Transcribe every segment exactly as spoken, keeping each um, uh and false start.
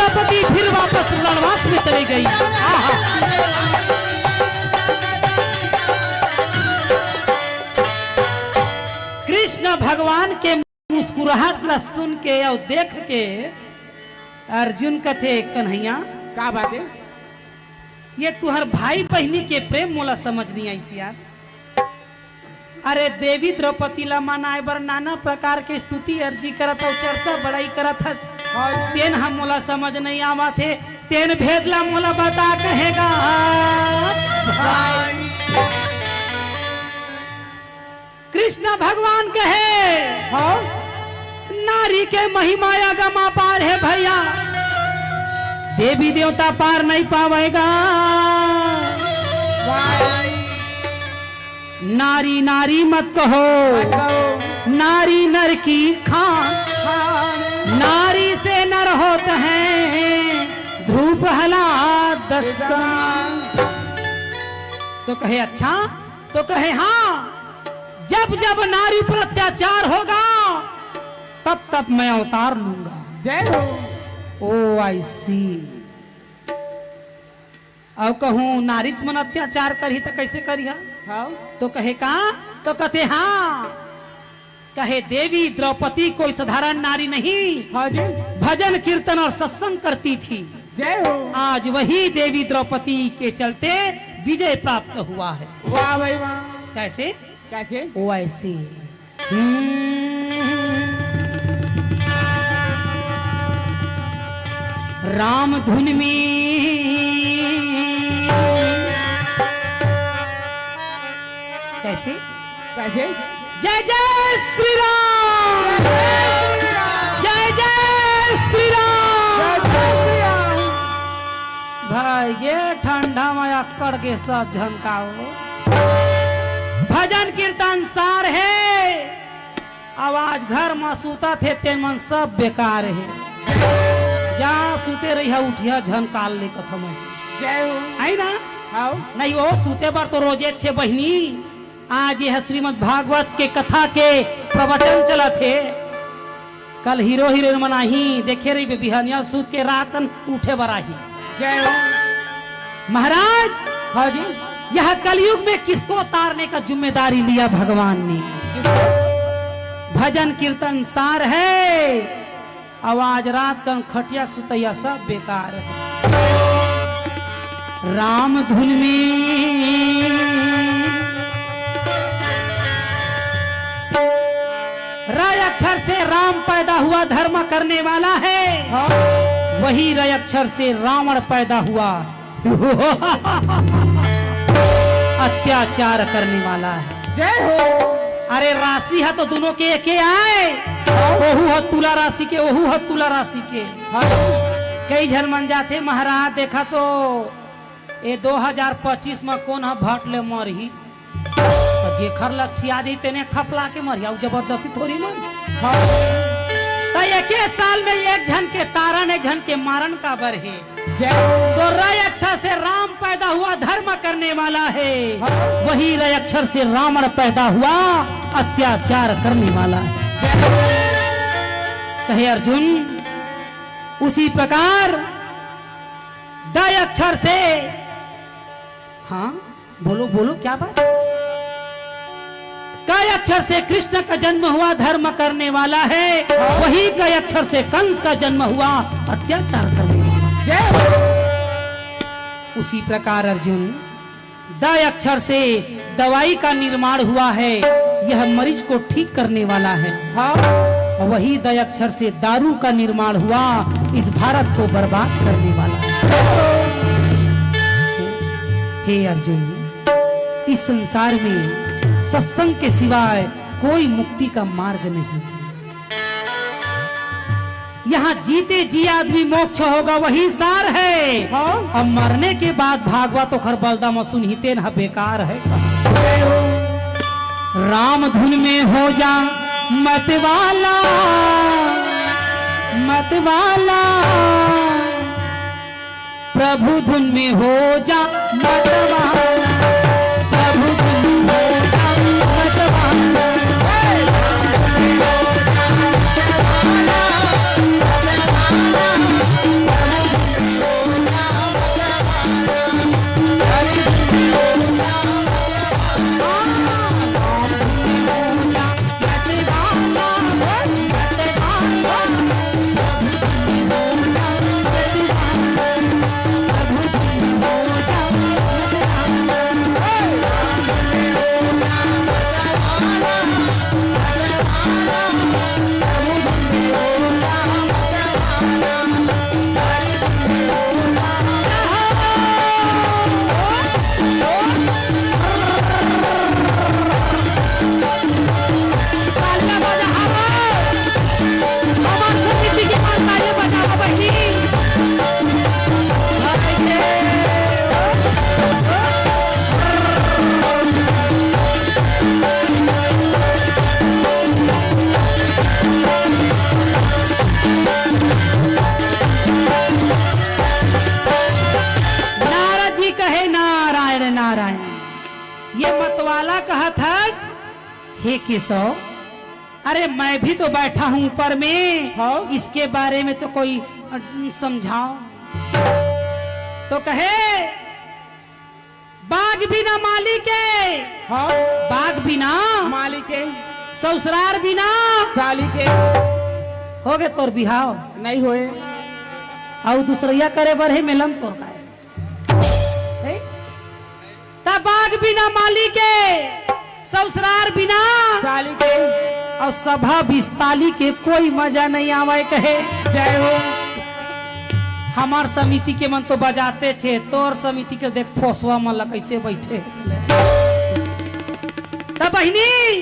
द्रौपदी फिर वापस रणवास में चली गई। आहा। कृष्ण भगवान के मुस्कुराहट ला सुन के अउ देख के अर्जुन कथे, "कन्हैया, का बात हे?" ये तुहर भाई बहिनी के प्रेम मोला समझ नइ आइस यार। अरे, देवी द्रौपदी ला मनाए बर नाना प्रकार के स्तुति अर्जी करत हस, चर्चा बड़ाई करत हस। हाँ जी। तेन ह मोला समझ नइ आवत हे, तेन भेद ला मोला बता कहेगा। भाई। कृष्ण भगवान कहे, हाँ? नारी के महिमा अगम अपार हे भैया, देवी देवता पार नइ पावेगा। भाई। नारी नारी मत कहो, मत कहो। नारी नर की खान, खान। नारी से नर होत हैं ध्रुव प्रहलाद दस समान। तो कहे, "अच्छा?" तो कहे, "हाँ, जब जब नारी पर अत्याचार होगा, तब तब मैं अवतार लूंगा।" जय हो। ओ, I see। अउ कहूँ नारीच मन अत्याचार करही त कइसे करिहा? हाँ। तो कहे, "का?" तो कथे, "हाँ।" कहे, "देवी द्रौपदी कोई साधारण नारी नहीं, हाँ जी। भजन कीर्तन और सत्संग करती थी।" जय हो। आज वही देवी द्रौपदी के चलते विजय प्राप्त हुआ है। वाह भाई वाह। कैसे? कैसे? वैसे। हम्म। राम धुन में कैसे? कैसे? जय जय श्री राम। जय जय श्री राम। जय जय श्री राम। भाई, ये ठंडा में अक्कड़ के सब झन का हो। भजन कीर्तन सार हे, अउ आज घर म सुतत हे, तेन मन सब बेकार हे। जा सुते रहिहा, उठिहा झन काल ले कथों मैं। जय हो। आई ना? हाव। नहीं हो, सुते बर तो रोजे छे बहिनी। आज ये श्रीमद् भागवत के कथा के प्रवचन चलत हे। कल हीरो हीरोइन मन आही, देखे रहिबे, बिहनिया सूत के रातन उठे बर आही। जय हो। महाराज, हाँ जी। यह कलयुग में किसको तारने का जिम्मेदारी लिया भगवान ने? किसको? भजन कीर्तन सार हे, अउ आज रातन खटिया सुतैया सब बेकार हे। राम धुन में र अक्षर से राम पैदा हुआ, धर्म करने वाला है। हाँ। वही र अक्षर से रावण पैदा हुआ, अत्याचार करने वाला है। जय हो। अरे, राशि ह तो दुनों के एके आय। हाँ। ओहू ह तुला राशि के, ओहू ह तुला राशि के। हाँ। कई झन मन जाथे, महाराज, देखा तो ए दो हजार पच्चीस म कोन ह भट ले मरही? त जेखर लक्षिया जही तेने खपला के मरही, अउ जबरदस्ती थोड़ी मरही। हाँ। त एके साल में एक झन के तारन, एक झन के मारन काबर हे? जय हो। तो र अक्षर से राम पैदा हुआ, धर्म करने वाला है। हाँ। वही र अक्षर से रावण पैदा हुआ, अत्याचार करने वाला है। कहे अर्जुन, उसी प्रकार द अक्षर से, हाँ, बोलो, बोलो, क्या बात? क अक्षर से कृष्ण का जन्म हुआ, धर्म करने वाला है। वही क अक्षर से कंस का जन्म हुआ, अत्याचार करने वाला। जय हो। उसी प्रकार अर्जुन, द अक्षर से दवाई का निर्माण हुआ है, यह मरीज को ठीक करने वाला है। हाँ। और वही द अक्षर से दारू का निर्माण हुआ, इस भारत को बर्बाद करने वाला है। हे अर्जुन, इस संसार में सत्संग के सिवाय कोई मुक्ति का मार्ग नहीं। यहाँ जीते जी आदमी मोक्ष होगा, वही सार है। हाँ। अब मरने के बाद भागवत ओखर बलदा म सुनही, तेन ह बेकार है। राम धुन में हो जा मतवाला, मतवाला। प्रभु धुन में हो जा मतवाला, प्रभु धुन में हो जा मतवाला। वाला कहत हस, "हे केशव, अरे मैं भी तो बैठा हूँ ऊपर में, हाँ। इसके बारे में तो कोई, अ, समझाओ।" तो कहे, "बाग बिना माली के, हाँ। बाग बिना माली के, ससुरार बिना साली के।" हो गे तोर बिहाव? नहीं होए। अउ दूसरैया करे बर हे मेलम तोर काय? हे? त बाग बिना माली के, ससुरार बिना साली के, अउ सभा बिस्ताली के कोई मजा नहीं आवय कहे। जय हो। हमार समिति के मन तो बजाते छे, तोर समिति के देख फोसवा मन ला कैसे बैठे। त बहिनी,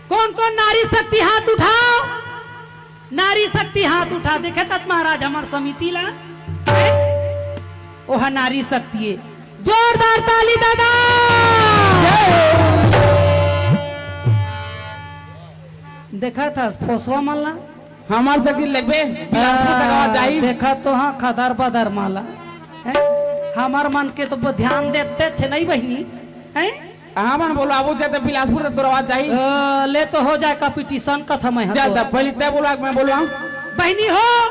कौन कौन नारी शक्ति हाथ उठाओ? नारी शक्ति हाथ उठा देखे तत महाराज हमार समिति ला। ओहा नारी शक्ति हे। जोरदार ताली दादा। देखा था फोसवा मन ला। हमार शक्ति लगबे, बिलासपुर तक आवाज जाही। देखा तो हाँ, खदर बदर माला। हैं? हमार मन के तो ब-, ध्यान देते छे नहीं बहिनी। हैं? हमन बोलो, आबू जाते बिलासपुर तक तोर आवाज जाही। अ, ले तो हो जाए competition कथा मैं जा तो। त पहले तय बोलो, मैं बोलो। बहिनी हो,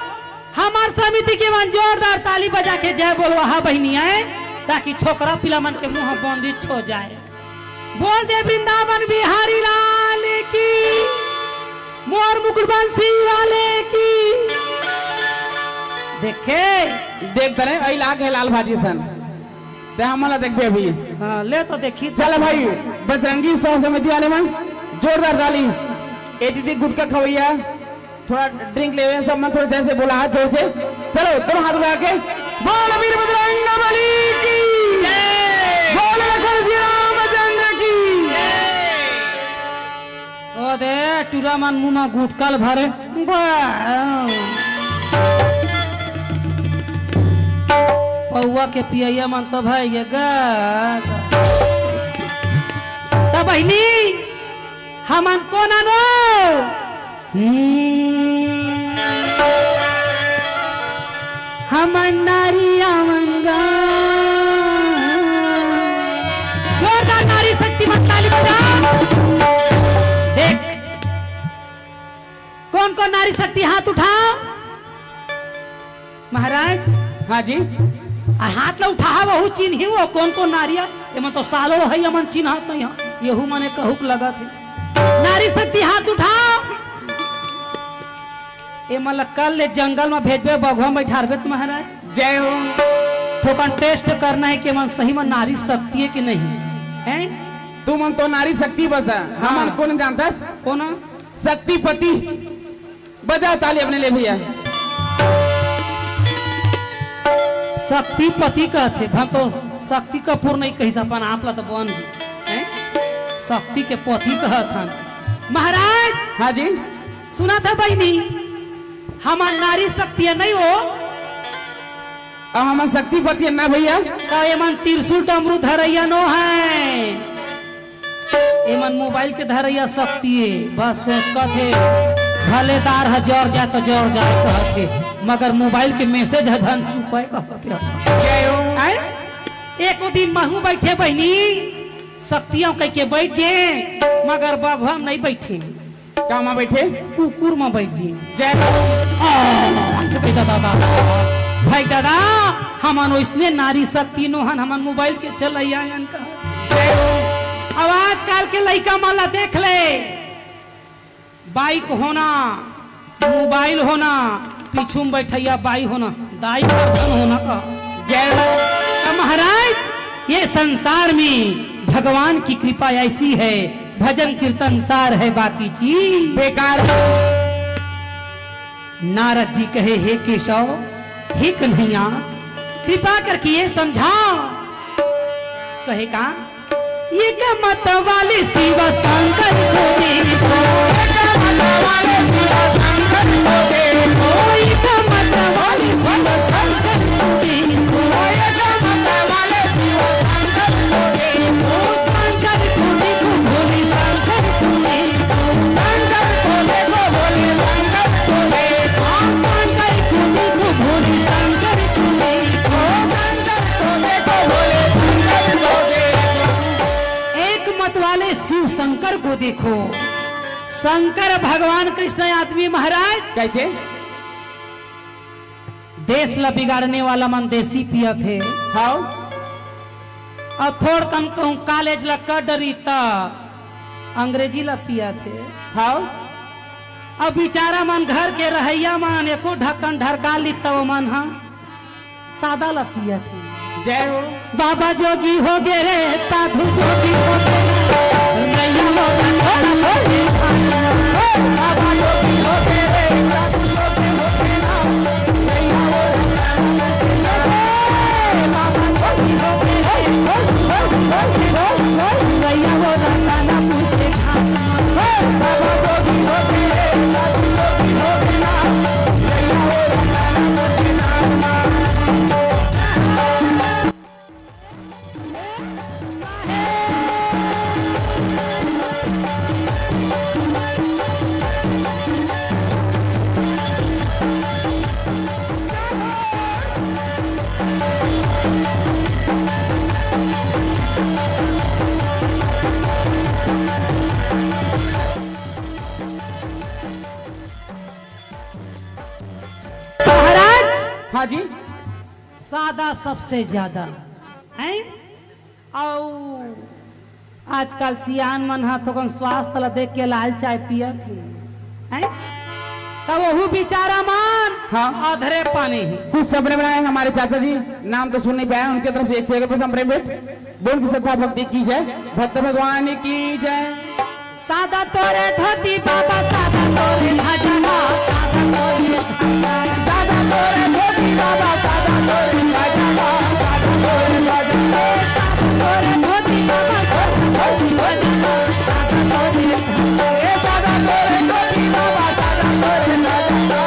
हमार समिति के मन जोरदार ताली बजा के जय बोलवा हा बहिनी आए, ताकि छोकरा पिला मन के मुंह बंदिश हो जाए। बोल दे वृंदावन बिहारी लाल की, मोर मुकुट बंसी वाले की। देखे? देख तने, ऐ लाग है लाल भाजी सन। ते हमन ला देखबे अभी। हाँ, ले तो देखी। चल भाई, बजरंगी सह समिति वाले मन, जोरदार ताली। ए दीदी गुटखा खवैया, थोड़ा drink लेवे, सब मन थोड़ा जैसे बोला, हाथ जोर से। चलो, दोनों हाथ उठा के, बोल वीर बजरंग बली की, जय। बोल लखन श्री रामचंद्र की। जय। ओ दे, टूरा मन मुंह म गुटका ल भरे। बा। पौवा के पियैया मन तो भाई ये गा, गा। त बहिनी, हमन कोन आनो? हम्म। हमन नारी आवन गा। जोरदार नारी शक्ति मन ताली बजा। देख, कौन कौन नारी शक्ति हाथ उठाओ महाराज। हाँ जी। आ हाथ ला उठाहा, वहू चिन्ही वो कौन कौन नारी हे। एमन तो सालो है, एमन चिन्हत नहीं है, यहू मने कहूक लगत है। नारी शक्ति हाथ उठाओ। एमन ला कल ले जंगल में भेजबे, बघवा में बैठारबे त महाराज। जय हो। थोकन test करना है कि एमन सही में नारी शक्ति है कि नहीं है। तुमन तो नारी शक्ति बस है, हाँ। हमन कोन जानथस? कोन? शक्तिपति। बजाओ ताली अपने लिए भैया। शक्तिपति कहथे, भन तो शक्ति कपूर नहीं कहिस, अपन आप ला तो बन गए, हैं? शक्ति के पति कहत हन। महाराज! हाँ जी। सुनत हा बहिनी, हमन नारी शक्ति नहीं हो। अब हमन शक्तिपति ना भैया। तो एमन त्रिशूल डमरू धरैया नो है। एमन mobile के धरैया शक्ति हे, बस कोचकत हे, भले दार ह जर जाए त जर जाए कहत हे, मगर mobile के message ह झन चुपे कहत हे। जय हो। आय? एको दिन महू बैठे बहिनी, शक्तियां कह के बैठ गे, मगर बघवा म नहीं बैठे। का मा बैठे? कुकुर मा बैठ गे। जय हो। आ, ऐसे कही दादा, दादा। भाई दादा, हमन ओइसने नारी शक्ति नोहन, हमन mobile के चलैया अन का। अब आजकल के लइका मन ला देख ले, bike होना, mobile होना, पीछू में बैठैया बाई होना, दाई परधन होना का। जय हो। अब महाराज, ये संसार में भगवान की कृपा ऐसी है, भजन कीर्तन सार है, बाकी चीज बेकार। नारद जी कहे, हे केशव, हे कन्हैया, कृपा करके ये समझा। कहे का? एक मत वाले शिव शंकर को देखो। एक मत वाले शिव शंकर को देखो। एक मत वाले शिव शंकर को देखो। एक मत वाले शिव शंकर को देखो। शंकर को देखो, भोले शंकर को देखो। शंकर को देखो, भोले शंकर को देखो। शंकर को देखो, भोले शंकर को देखो। शंकर को देखो, भोले शंकर को देखो। ए देखो, शंकर भगवान कृष्ण आदमी महाराज। कैसे? देश ला बिगाड़ने वाला मन देसी पियत हे। हाव। अउ थोड़ कन कहूँ कॉलेज ला कर डरी त अंग्रेजी ला पियत हे। हाव। अब बेचारा मन घर के रहइया मन एको ढक्कन ढरका ली त ओमन ह सादा ला पियत हे। जय हो। बाबा जोगी हो गे रे, साधु जोगी हो गे रे। नैया हो गे रे, बाबा जोगी हो गे रे, साधु जोगी हो गे रे। नैया हो गे रे, बाबा जोगी हो गे रे, नैया हो गे रे। महाराज, हाँ जी। सादा सबसे ज्यादा, हैं? अउ आजकल सियान मन ह थोकन स्वास्थ्य ला देख के लाल चाय पियत हे, हैं? त वहू बेचारा मन हाँ। अधरे पानी ही। कुछ समय बनाए हमारे चाचा जी, नाम तो सुन नहीं पाया, उनके तरफ से एक सौ एक रुपये संप्रेम भेंट। बोल की श्रद्धा भक्ति की जय, भक्त भगवान की जय। सादा तोरे धोती बाबा, सादा तोरे भजवा, सादा तोरे, सादा तोरे धोती बाबा, सादा तोरे भजवा, सादा तोरे भजवा, सादा तोरे धोती बाबा, सादा तोरे भजवा, सादा तोरे, ए सादा तोरे धोती बाबा, सादा तोरे भजवा।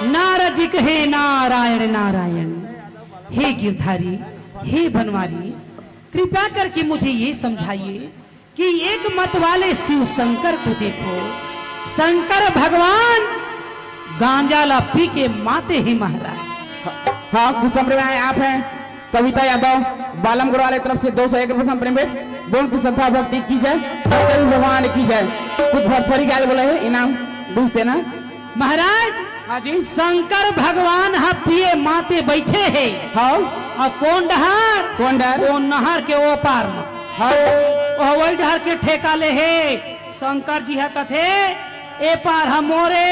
नारद जी कहे, नारायण नारायण, हे गिरधारी, हे बनवारी, कृपा करके मुझे ये समझाइए कि एक मत वाले शिव शंकर को देखो, शंकर भगवान गांजा ला पी के माते ही महाराज। हाँ, कुछ संप्रदाय आप हैं, कविता यादव, बालम गढ़वाल की तरफ से दो सौ एक रुपये संप्रेम भेंट। बोल की श्रद्धा भक्ति की जय, भगवान की जय। कुछ भरथरी गाय बोले है, इनाम बीस देना। महाराज, हाँ जी। शंकर भगवान ह पिए माते बैठे हे। हाँ। अउ कोन डहर? कोन डहर? कोन नहर के ओ पार म। हाँ। ओ वही डहर के ठेका ले हे। शंकर जी ह कथे, "ए पार ह मोरे,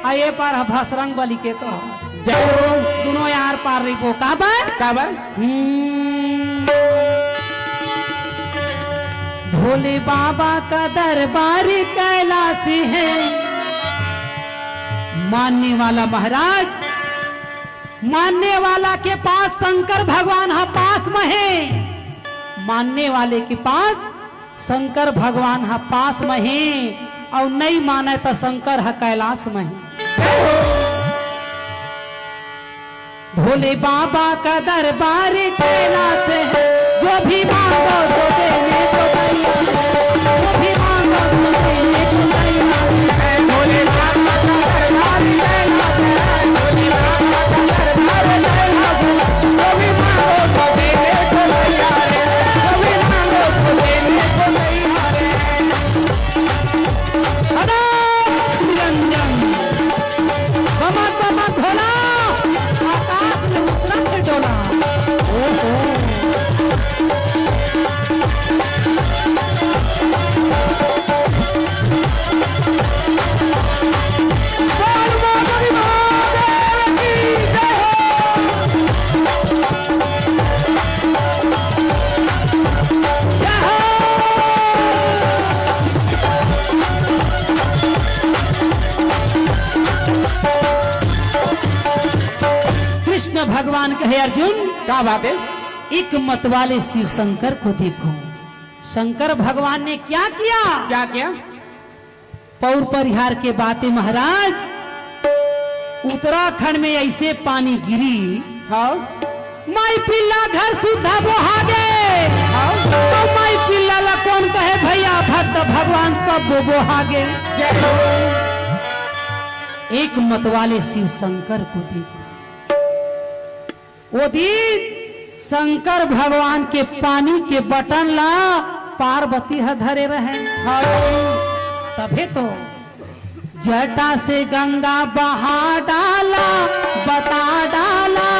अउ ए पार ह भसरंग बली के कह।" जय हो। दुनों यार पार रहिबो। काबर? काबर? हम्म। भोले बाबा का दरबार कैलाश है। मानने वाला महाराज, मानने वाला के पास शंकर भगवान ह पास म हे, मानने वाले के पास शंकर भगवान ह पास म हे, अउ नइ माने त शंकर ह कैलाश म हे। भोले बाबा का दरबार कैलाश है, जो भी मांगो सो देने को तैयार है, जो भी मांगो सो देने को तैयार है। भोले बाबा का दरबार कैलाश है, भोले बाबा का दरबार कैलाश है, जो भी मांगो सो देने को तैयार है, जो भी मांगो सो देने को तैयार है। अनंत निरंजन। बमक बमक भोला, आकाश में उतरा थे डोला। ओहो। बोल बोल महादेव की जय हो। कृष्ण भगवान कहे, अर्जुन, क्या बात है? एक मत वाले शिव शंकर को देखो। शंकर भगवान ने क्या किया? क्या किया? पौर परिहार के बात हे महाराज, उत्तराखंड में ऐसे पानी गिरी, हाँ। माई पिल्ला घर सुद्धा बोहा गे। त भगवान सब बोबो हागे। जय हो। एक मत वाले शिव शंकर को देखो। वो दिन शंकर भगवान के पानी के बटन ला पार्वती ह धरे रहे। हाँ। तभे तो जटा से गंगा बहा डाला, बता डाला,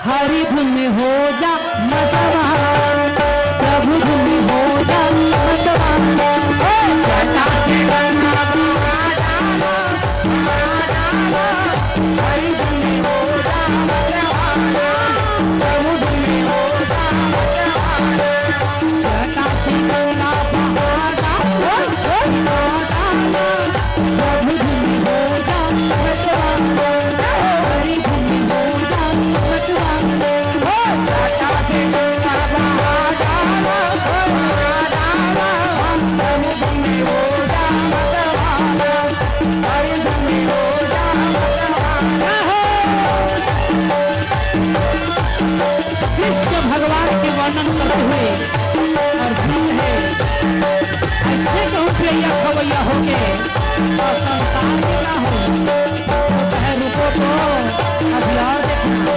हरि धुन में हो जा मतवान, प्रभु धुन में हो जा मतवान। ओ जटा से गंगा बहा डाला, बहा डाला, हरि धुन में हो जा मतवान, प्रभु धुन में हो जा मतवान। जटा से गंगा बहा डाला, बहा डाला, प्रभु धुन हो जा मतवाला, हरि धुन हो जा मतवाला। हो जटा से गंगा बहा डाला, बहा डाला, प्रभु धुन हो जा मतवाला, हरि धुन हो जा मतवाला। हो। कृष्ण भगवान के वर्णन करते हुए अर्जुन है, ऐसे कहूँ प्रिया खवैया होके और संसार में ना हो, तो कहे रुको तो अभी और देखना।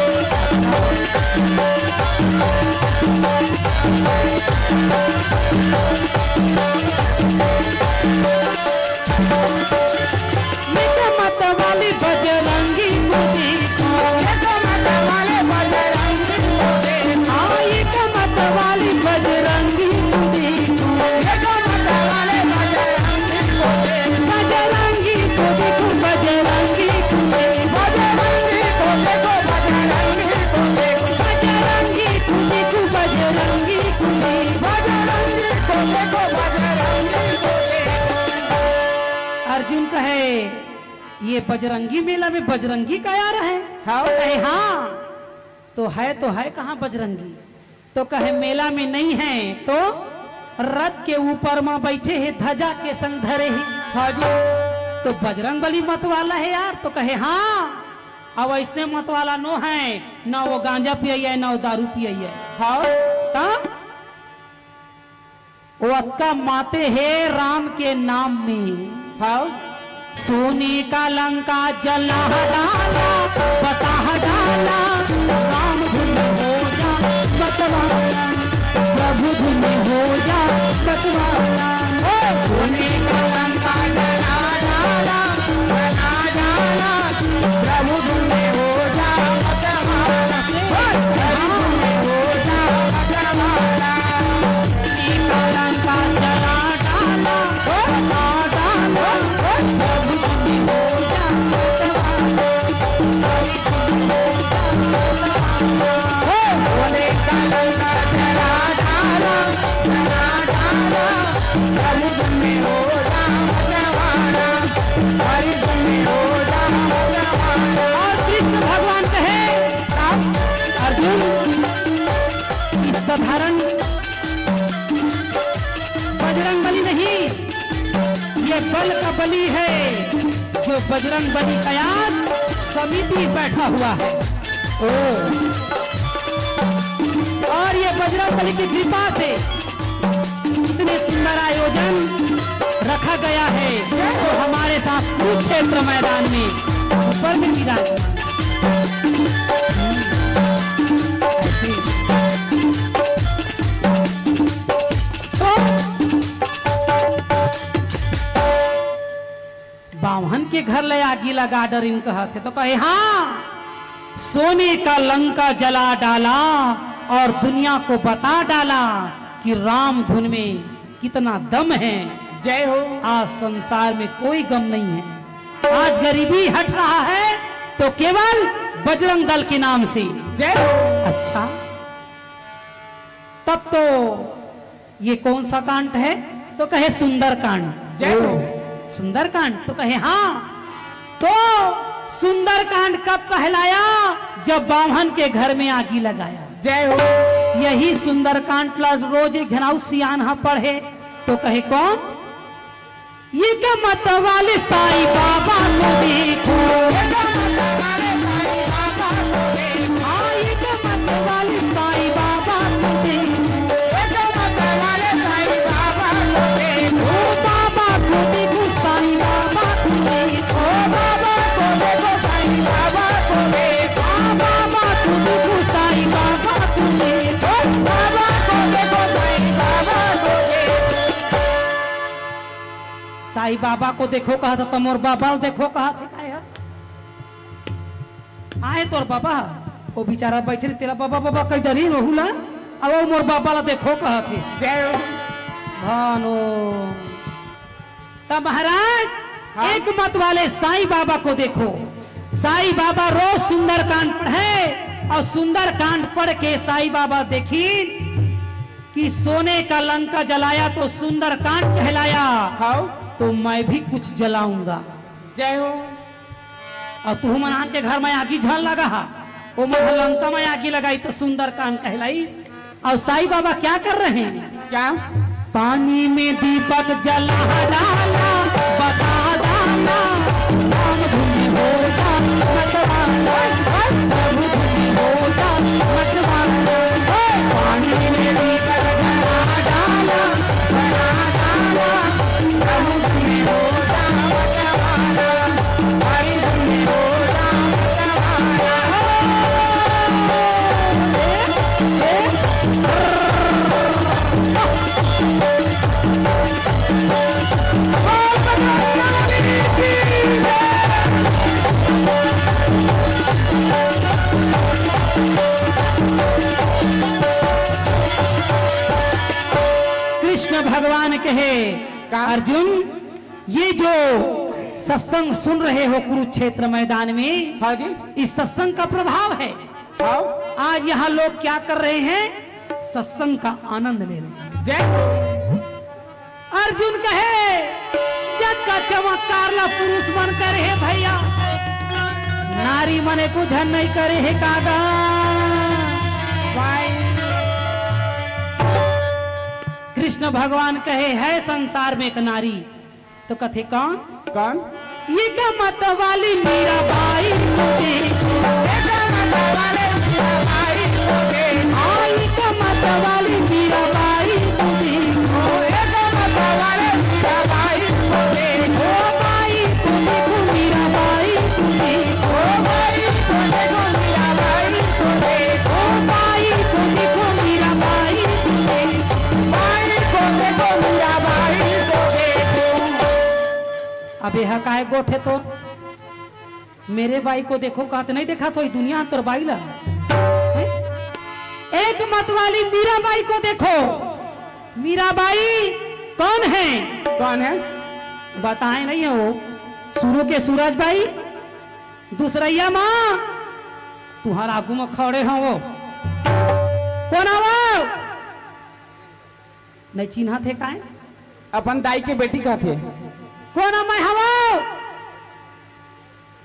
एक मत वाली बजरंगी को देखो। एक मत वाले बजरंगी को देखो। हाँ, एक मत वाली बजरंगी को देखो। एक मत वाले बजरंगी को देखो। बजरंगी को देखो, बजरंगी को देखो। बजरंगी को देखो, बजरंगी को देखो। बजरंगी को देखो, बजरंगी को देखो। बजरंगी को देखो, बजरंगी को देखो। अर्जुन कहे, ये बजरंगी मेला में बजरंगी का यार है? हाँ। कहे, हाँ। तो है, तो है कहाँ बजरंगी? तो कहे, मेला में नहीं है, तो रथ के ऊपर मा बैठे हे, ध्वजा के संग धरे हे। हाँ जी। तो बजरंग बली मत वाला है यार? तो कहे, हाँ। अब ऐसने मत वाला नो है, ना वो गांजा पिए है, ना वो दारू पिए है। हाँ। ता? वो अतका माते हे राम के नाम में। हाँ। सोने का लंका जला डाला, बता डाला, राम धुन हो जा मतवाला, प्रभु धुन हो जा मतवाला। ओ सोने का लंका जला डाला, बता डाला, प्रभु धुन हो जा मतवाला। ओ प्रभु धुन हो जा मतवाला। और कृष्ण भगवान कहे, अर्जुन, इस साधारण बजरंग बली नहीं, ये बल का बली है, जो बजरंग बली का याद समिति बैठा हुआ है। ओ, और ये बजरंग बली की कृपा से इतने सुंदर आयोजन रखा गया है, जो हमारे साथ कुरुक्षेत्र मैदान में ऊपर में विराजमान है। ऐसे। तो बाम्हन के घर ले आगी लगा डरिन कहत हे, तो कहे, हाँ, सोने का लंका जला डाला और दुनिया को बता डाला कि राम धुन में कितना दम है। जय हो। आज संसार में कोई गम नहीं है, आज गरीबी हट रहा है तो केवल बजरंग दल के नाम से। जय हो। अच्छा, तब तो ये कौन सा कांड है? तो कहे, सुंदरकांड। जय हो। ओ, सुंदरकांड? तो कहे, हाँ। तो सुंदरकांड कब कहलाया? जब बाम्हन के घर में आगी लगाया। जय हो। यही सुंदरकांड ला रोज एक झन अउ सियान ह पढ़े, तो कहे, कौन? ये का मत वाले साईं बाबा को देखो। हाँ, ये का मत वाले साईं बाबा को देखो। बाबा को देखो कहत हे, त मोर बाबा ल देखो कहत हे, काय हे? आए तोर बाबा, वो बेचारा बैठे रहे, तेला बाबा, बाबा कहि डरिन, ओहू ला, अब वो मोर बाबा ला देखो कहत हे। जय हो। भानो। त महाराज, हाँ। एक मत वाले साईं बाबा को देखो। साईं बाबा रोज सुंदरकांड पढ़े और सुंदरकांड पढ़ के साईं बाबा देखिन कि सोने का लंका जलाया तो सुंदरकांड कहलाया, हाँ। तो मैं भी कुछ जलाऊंगा। जय हो। अउ तुहू मन आन के घर में आगी झन लगा हा, ओ मन ह लंका में आगी लगाई त सुंदरकांड कहलाई। अउ साईं बाबा क्या कर रहे हैं? क्या? पानी में दीपक जला डाला, बता डाला, राम धुन हो जा, मतवाला, प्रभु धुन हो जा, मतवाला। पानी में दीपक जला डाला, बता डाला, कृष्ण भगवान कहे, का? अर्जुन, ये जो सत्संग सुन रहे हो कुरुक्षेत्र मैदान में, हाँ जी। इस सत्संग का प्रभाव है। हाँ। आज यहाँ लोग क्या कर रहे हैं? सत्संग का आनंद ले रहे हैं। जय। अर्जुन कहे, "जग का चमत्कार ला पुरुष मन करे हे भैया, नारी मन एको झन नहीं करे हे कागा।" भाई। कृष्ण भगवान कहे, "है संसार में एक नारी।" तो कथे, "कौन?" कौन? ये का मत वाली मीरा बाई को देखो। ये का मत वाली मीरा बाई को देखो। हाँ, ये का मत वाली मीरा बाई को देखो। ये का मत वाली मीरा बाई को देखो। ओ बाई को देखो, मीरा बाई को देखो। ओ बाई को देखो, मीरा बाई को देखो। ओ बाई को देखो, मीरा बाई को देखो। बाई को देखो, मीरा बाई को देखो। अब एहा काय गोठ हे तोर? मेरे बाई को देखो कहत नहीं देखा तो दुनिया तोर बाई ला। हैं? एक मत वाली मीरा बाई को देखो। मीरा बाई कौन है? कौन है? बताए नहीं है वो। शुरू के सूरज बाई, दूसरैया माँ, तुहार आगू में खड़े हैं वो। कौन है वो? नहीं चिन्हत हे काय? अपन दाई के बेटी कहत हे। कोन मैं हवो?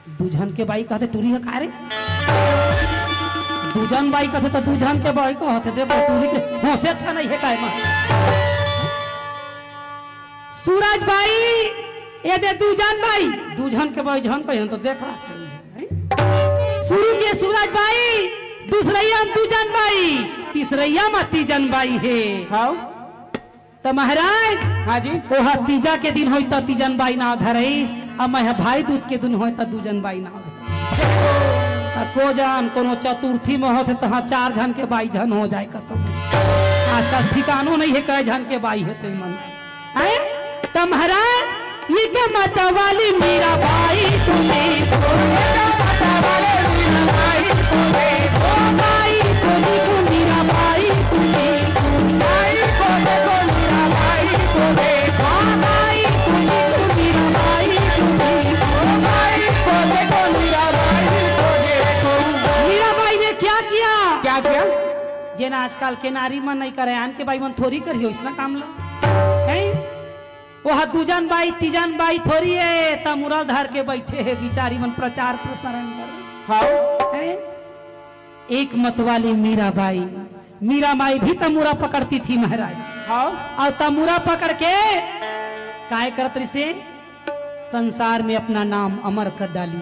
दू झन के बाई कहत हे, टूरी हे का रे? दू झन बाई कहत हे त दू झन के बाई कहत हे, दे टूरी के होशे अच्छा नहीं हे काय मा? सूरज बाई, ये दे दू झन बाई, दू झन के बाई झन कहे त देख रहा है। शुरू के सूरज बाई, दूसरैया म दूजन बाई, तीसरैया म तीजन बाई हे। हाँ। त महाराज, हाँ जी। ओहा तीजा के दिन होई त तीजन बाई नाव धरईस, अब मैं भाई दूज के दिन होई त दूजन बाई नाव धरईस। आ को जान कोनो चतुर्थी में होथे तहाँ चार झन के बाई झन हो जाए कतौ। आजकल ठिकानो नहीं हे कै झन के बाई हे ते मन। हैं? त महाराज, ये का माता वाली मीरा बाई तू देखो। ये का माता वाली मीरा बाई तू देखो। बाई तू देखो, मीरा बाई तू देखो। बाई को देखो, मीरा बाई तू देखो। हाँ, बाई तू देखो, मीरा बाई तू देखो। बाई को देखो, मीरा बाई तू देखो। मीरा बाई ने क्या किया? क्या किया? जेन आजकल के नारी मन नहीं करे, आन के बाई मन थोरी करियो इसना काम ला। हैं? ओह दूजन बाई, तीजन बाई थोरी हे, त मुरल धर के बइठे हे, बिचारी मन प्रचार प्रसारण बर। हाँ। हैं? एक मत वाली मीरा बाई, मीरा बाई भी तमूरा पकड़ती थी महाराज। हाँ। अउ तमूरा पकड़ के काय करत रिसे? संसार में अपना नाम अमर कर डाली।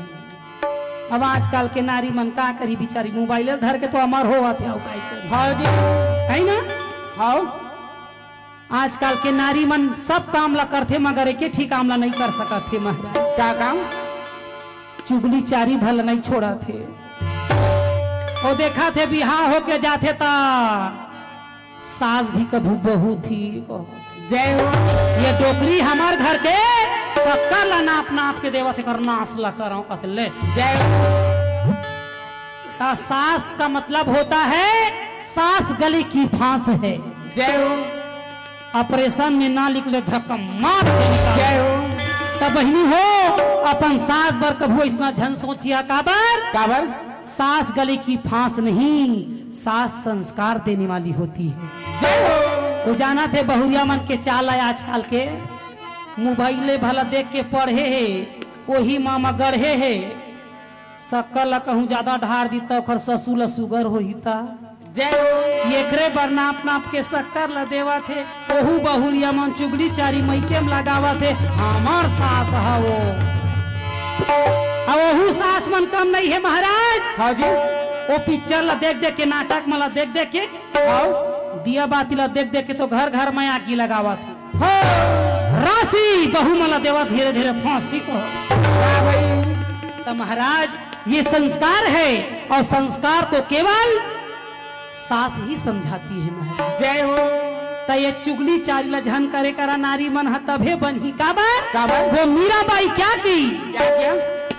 अब आजकल के नारी मन का करी बिचारी, मोबाइल धर के तो अमर होवत हे, अउ काय करी? हाँ जी। है ना? हाँ। आजकल के नारी मन सब काम ला करथे, मगर एके ठी काम ला नइ कर सकत हे महाराज। का काम? चुगली चारी भर ला नइ छोड़त हे। ओ देखत हे बिहाव होके जाथे त सास भी कभू बहू थी कहत हे। जय हो। ये डोकरी हमर घर के शक्कर ला नाप नाप के देवत हे, कर नास ला करव कथे ले। जय हो। त सास का मतलब होता है, सास गले की फांस है। जय हो। ऑपरेशन में ना निकले, धक्का मार के निकाल। जय हो। त बहिनी हो, अपन सास बर कभू अइसना झन सोचिहा, काबर? काबर? सास गले की फांस नहीं, सास संस्कार देने वाली होती है। जय हो। वो जानत हे बहुरिया मन के चाल हे आजकल के, मोबाइल ले भला देख के पढ़े हे, ओही मा मा गढ़े हे। शक्कर ला कहूँ ज्यादा ढार दी त ओखर ससुर ला सुगर होही त। जय हो। एकरे बर नाप नाप के शक्कर ला देवत हे। ओहू बहुरिया मन चुगली चारी मइके म लगावत हे, हमर सास ह वो। अउ ओहू सास मन कम नहीं हे महाराज। हाँ जी। वो पिक्चर ला देख देख के, नाटक मन ला देख देख के, हाँ। दिया बाती ला देख देख के तो घर घर में आगी लगावत हे। हाँ। राशि बहू मन ला देवत, धीरे धीरे फांसी को। वाह भाई। तो महाराज, ये संस्कार है और संस्कार को केवल सास ही समझाती है महाराज। जय हो। त ये चुगली चारी ला झन करे करा, नारी मन ह तभे बनही। काबर? काबर? वो मीराबाई क्या की? क्या किया?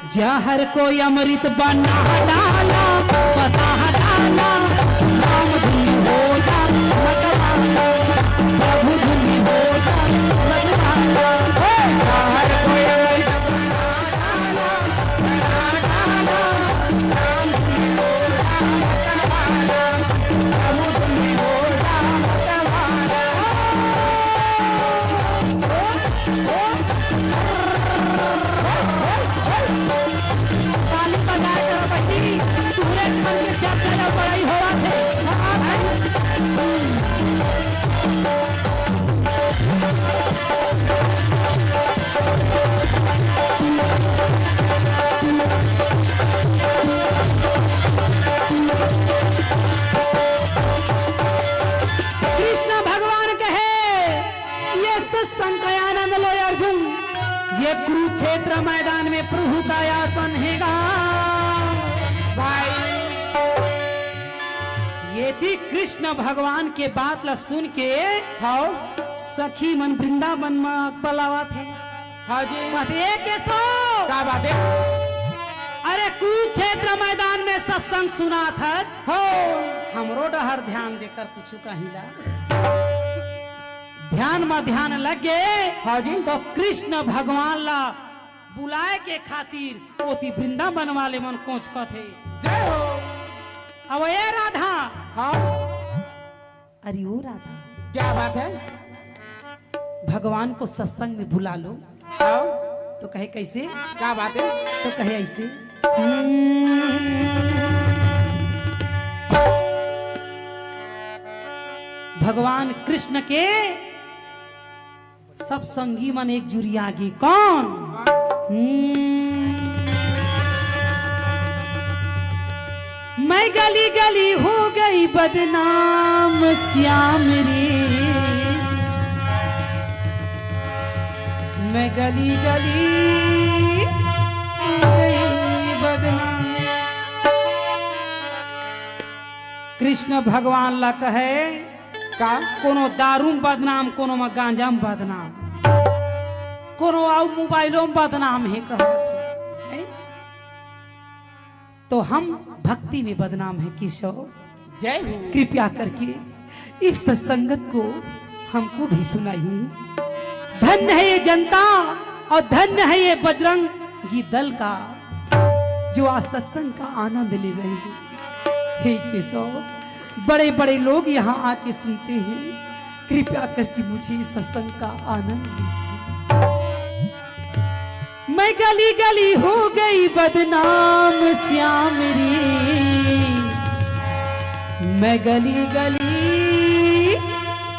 जहर को अमृत बना डाला, बता डाला, राम धुन हो जा मतवाला, प्रभु धुन हो जा मतवाला। हे! जहर को अमृत कृष्ण भगवान कहे, ये सत्संग का आनंद लो अर्जुन, ये कुरुक्षेत्र मैदान में प्रभु का आसन हैगा। भाई, ये थी कृष्ण भगवान के बात ला सुन के, हाँ। सखी मन वृंदावन में बलावत हे। हाँ जी। कहत हे, "ए केशव।" का बात हे? अरे कुरुक्षेत्र मैदान में सत्संग सुनात हस। हो। हमरो डहर ध्यान देकर कुछु कहिला। ध्यान म ध्यान लग गे। हाँ जी। तो कृष्ण भगवान ला बुलाए के खातिर ओती वृंदावन वाले मन कोचकत हे। जय हो। अब ए राधा। हाँ। अरे ओ राधा। क्या बात है? भगवान को सत्संग में बुला लो। हाँ। तो कहे कैसे? क्या बात है? तो कहे ऐसे। भगवान कृष्ण के सब संगी मन एक जुरिया गे। कौन? हम्म। मैं गली गली हो गई बदनाम श्याम रे, मैं गली गली हो गई बदनाम। कृष्ण भगवान ला कहे, का? कोनो दारू में बदनाम, कोनो में गांजा में बदनाम, कोनो अउ मोबाइलों में बदनाम हे कहत हे। तो हम भक्ति में बदनाम है केशव। जय हो। कृपया करके इस सत्संगत को हमको भी सुनाइए। धन्य है ये जनता और धन्य है ये बजरंगी दल का, जो आज सत्संग का आनंद ले रहे हैं। हे केशव, बड़े बड़े लोग यहाँ आके सुनते हैं, कृपया करके मुझे इस सत्संग का आनंद दीजिए। मैं गली गली हो गई बदनाम श्याम रे, मैं गली गली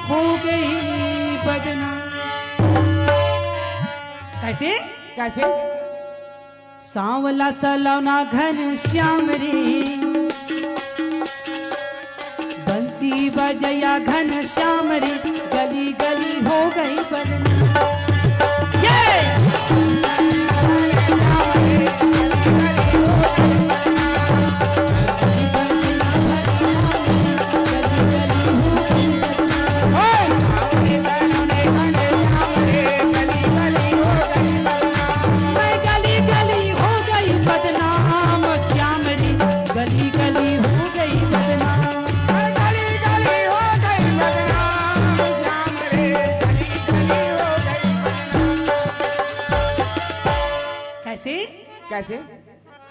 हो गई बदनाम। कैसे? कैसे? सांवला सलौना घन श्याम रे, बंसी बजैया घन श्याम रे, गली गली हो गई बदनाम। ये! से कैसे?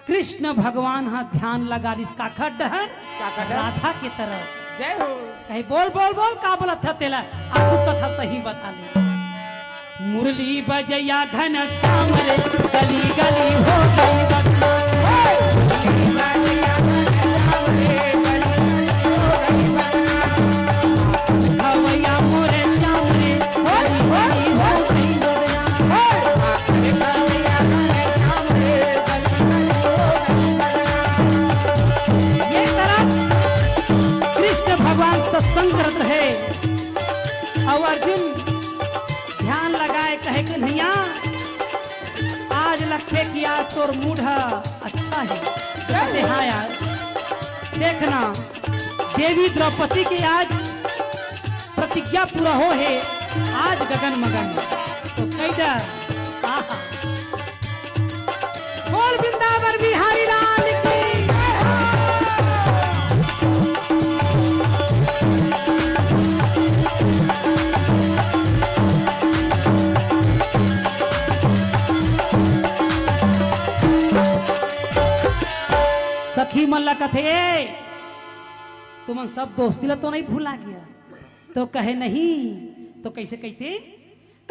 कृष्ण भगवान हा ध्यान लगा लिस काखर डहर? काखर डहर? राधा के तरफ। जय हो। कहे, "बोल, बोल, बोल, का बोलत ह तेला?" आगू कथा तही बता ले। मुरली बजैया घनश्याम रे, गली गली हो गई बदनाम। गवैया मोरे श्याम रे, होली होली हो गई बदनाम। ये तरफ कृष्ण भगवान सत्संग करत रहे और अर्जुन ध्यान लगाए कहे, "कन्हैया, आज लगथे कि आज तोर मूड ह अच्छा हे।" कहते, "हाँ यार, देखना, देवी द्रौपदी के आज प्रतिज्ञा पूरा हो हे, आज गगन मगन।" तो कई डर, आहा। बोल वृंदावन बिहारी लाल की। सखी मन ला कथे, "ए, तुमन सब दोस्ती ला तो नहीं भुला गया?" तो कहे, "नहीं।" तो कैसे कहते?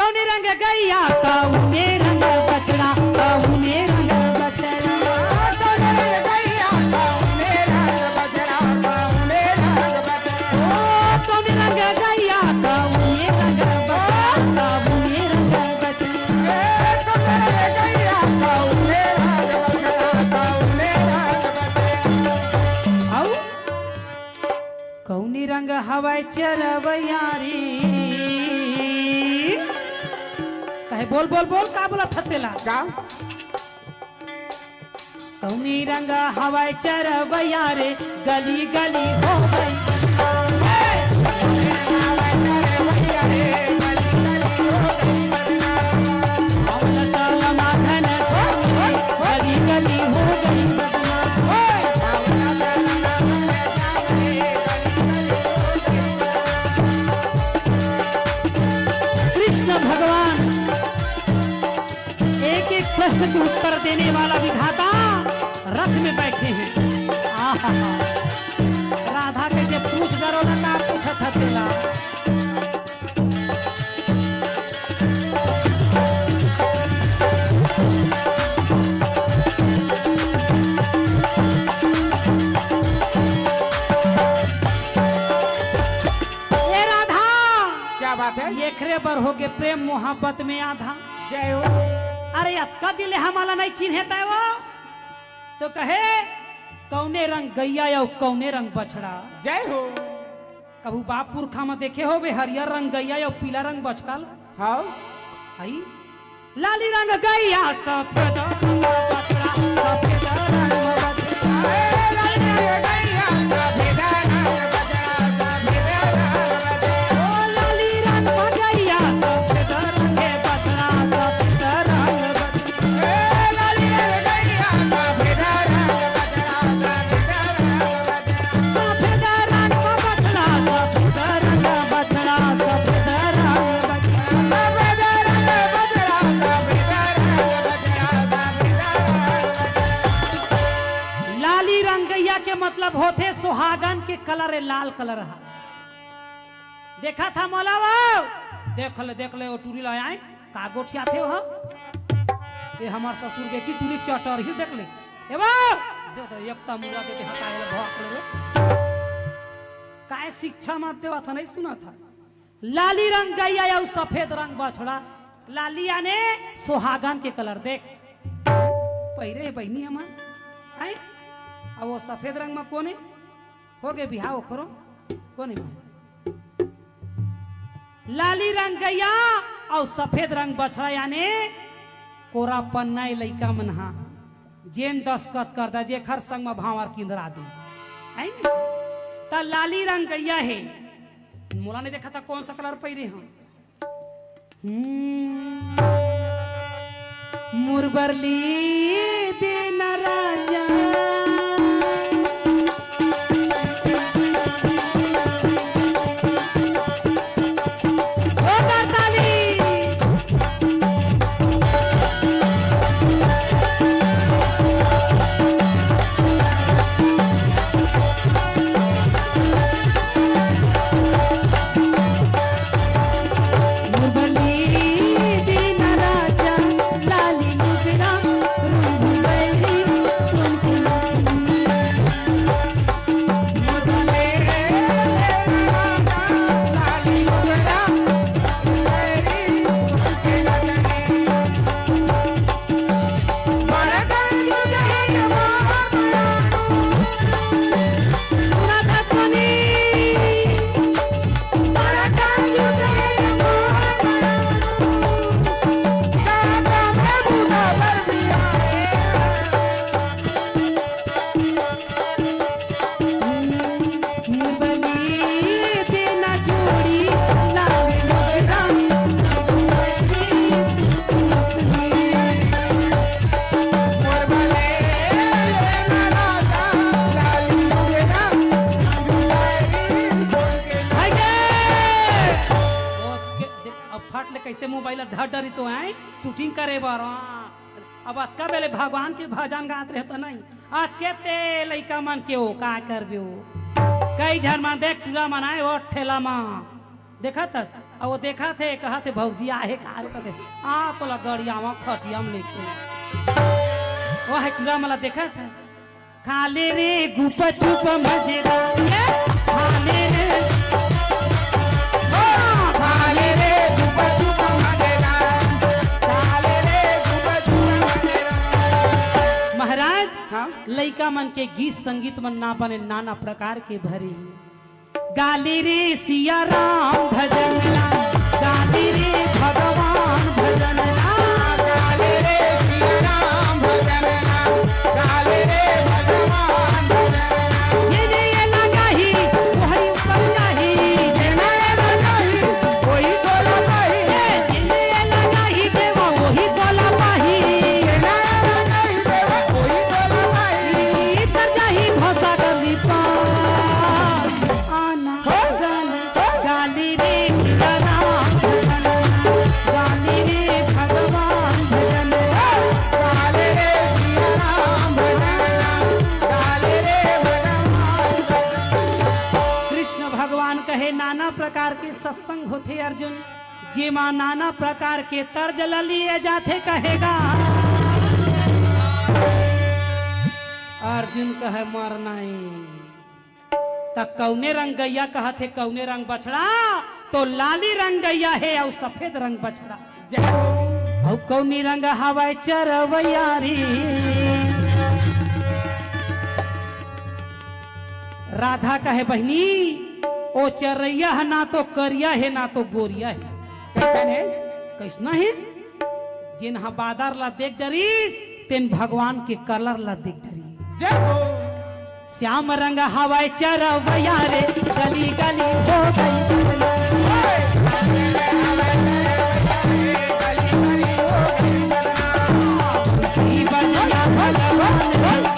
कौने रंग गैया, कौने रंग बछड़ा, कौने रंग बछड़ा। कौने रंग गैया, कौने रंग बछड़ा। ओ, कौने रंग गैया, कौने रंग बछड़ा, कौने रंग बछड़ा। ए, कौने रंग गैया, कौने रंग बछड़ा, कौने रंग बछड़ा। अउ कौनी रंग हवय चरवैया रे? कहे, "बोल, बोल, बोल, का बोलत हस तेला?" का? कौनी रंग हवय चरवैया रे, गली गली हो गई। कृष्ण भगवान एक एक प्रश्न के उत्तर देने वाला विधाता रथ में बैठे हैं। आहा, राधा के जे पूछ डरो ना, का पूछत ह तेला। ए राधा, क्या बात है? एकरे बर हो गे प्रेम मोहब्बत में आधा। जय हो। अरे अतका दिन ले हमला नहीं चिन्हे तय वो, तो कहे, "कौने रंग गैया अउ कौने रंग बछड़ा?" जय हो। कभू बाप पुरखा म देखे होबे हरियर रंग गैया अउ पीला रंग बछड़ा ला? हाँ। हई? लाली रंग गैया, सफेद रंग बछड़ा, सफेद रंग बछड़ा। ए, लाली रंग गैया, सफेद रंग बछड़ा, सफेद रंग बछड़ा। ओ, लाली रंग गैया, सफेद रंग बछड़ा, सफेद रंग बछड़ा। लाली रंग गैया के मतलब होथे सुहागन के कलर, ए लाल कलर ह। देखत ह मोला वो? देख ले, देख ले, वो टूरी ला आए, का गोठियाथे वो? ए हमार ससुर बेटी टूरी चटर ही देख ले। ए वो? दे दे, एक तमुआ दे दे, हटा ले, भौंक ले रे। काय शिक्षा मत देवा था, नहीं सुना था। लाली रंग गैया अउ सफेद रंग बछड़ा, लाली आने सुहागन के कलर देख। पहिरे हे बहिनी हमन, हैं? अब वो सफेद रंग म कोन हे? हो गे बिहाव ओखरो, कोन हे? लाली रंग गैया अउ सफेद रंग बछड़ा, याने कोरा पन्ना ए लइका मन हा, जेन दस्खत कर दा, जेखर संग म भांवर किंदरा दे, है नी? त लाली रंग गैया हे, मोला नहीं देखा था कौन सा कलर पहिरे हूँ। हम्म। मुरबरली देना राजा। ओ करताली। मोबाइल धर डरी तो है शूटिंग करे बर। हाँ। अब अतका बेले भगवान के भजन गात रहे तो नहीं, अतके ते लइका मन के ओ का करबे ओ। कई झन मन देख टूरा मन आए ओ ठेला म देखत हस, अब वो देखत हे, कहत हे, "भौजी आहे का रे?" कहत हे, "आ तोला गड़ियावा खटिया म लेके।" वो हे टूरा मन ला देखत हे, "खा ले रे गुपचुप मजेदार, ये खा ले रे, हाँ, खा ले रे गुपचुप मजेदार, खा ले रे गुपचुप मजेदार।" महाराज, हाँ? लइका मन के गीत संगीत मन ना बने, नाना प्रकार के भरे। गाली रे सिया राम भजन ला, गाली रे भगवान भजन ला, गाली रे सिया राम भजन ला, गाली रे भगवान भजन ला। ये ने ये लगाही, वही ऊपर जाही। ये ने ये लगाही, वही गोला पाही। ये जिने ये लगाही देवा, वही गोला पाही। ये ने ये लगाही देवा, वही गोला पाही। इतर जाही भसा गली पार। आना हो? जाना, गाली रे सिया राम भजन, गाली रे भगवान भजन। गाली रे सिया राम भजन, गाली रे भगवान भजन। कृष्ण भगवान कहे, नाना प्रकार के सत्संग होथे अर्जुन, जेमा नाना प्रकार के तर्ज ल लिए जाथे कहेगा। अर्जुन कहे, मर नहीं। त कौने रंग गैया कहत हे, कौने रंग बछड़ा? तो लाली रंग गैया हे अउ सफेद रंग बछड़ा। जय हो। अउ कौनी रंग हवय चरवैया रे? राधा कहे, बहिनी, ओ चरैया ह ना तो करिया हे, ना तो गोरिया हे। कैसन हे? कैसना हे? जेन ह बादर ला देख डरिस, तेन भगवान के कलर ला देख डरिस। जय हो। श्याम रंग हवय चरवैया रे, गली गली हो गई बदनाम।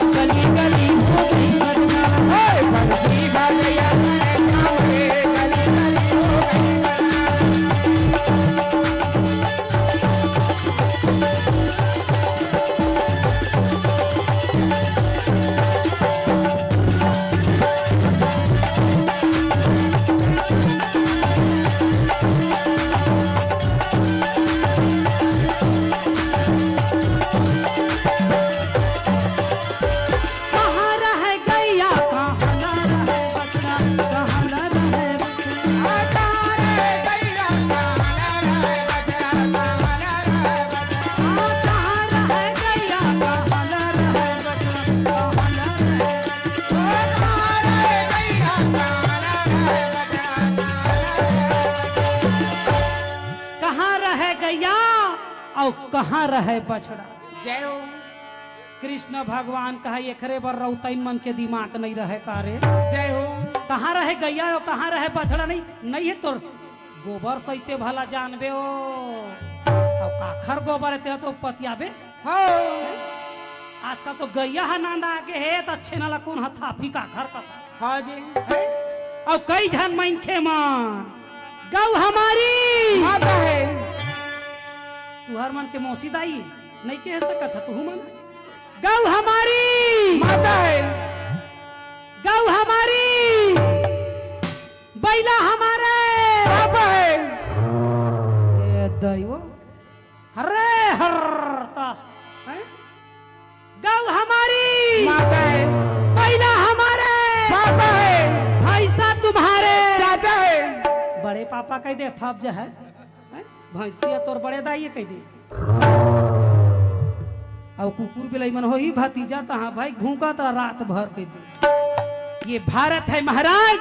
गली गली हो गई बदनाम। कहाँ रहे गैया, कहाँ ना रहे बछड़ा, कहाँ ना रहे बछड़ा। कहाँ रहे गैया, कहाँ ना रहे बछड़ा, कहाँ ना रहे बछड़ा। कहाँ रहे गैया, कहाँ ना रहे बछड़ा, कहाँ ना रहे बछड़ा। कहाँ रहे गैया, कहाँ ना रहे बछड़ा, कहाँ ना रहे बछड़ा। कहाँ रहे गैया अउ कहाँ रहे बछड़ा? जय हो। कृष्ण भगवान कहा, "एकरे बर रउतइन मन के दिमाग नइ रहे का रे?" जय हो। कहाँ रहे गैया अउ कहाँ रहे बछड़ा? नहीं, नहीं हे तोर गोबर सहिते भला जानबे ओ। अउ काखर गोबर हे तेला तो पतियाबे। हाँ। आजकल तो गैया ह नांदा आगे हे, त अच्छे नाला कोन ह थापी काखर कथा। हाँ जी। हैं? अउ कई झन मनखे मन, "गऊ हमारी माता हे।" तुहर मन के मौसी दाई नइ कह सकत ह, तुहू मन। "गऊ हमारी माता हे।" "गऊ हमारी, बैला हमारे पापा हे।" ए दैव, हरे हर ता, हैं? "गऊ हमारी माता हे।" "बैला हमारे पापा हे।" "भैंसा तुम्हारे चाचा हे।" बड़े पापा कह दे, फब जे है, हैं? "भैंसिया तोर बड़े दाई कह दे।" अउ कुकुर बिलाई मन होही भतीजा, तहाँ भाई भूखा त रात भर कह दे। ये भारत है महाराज,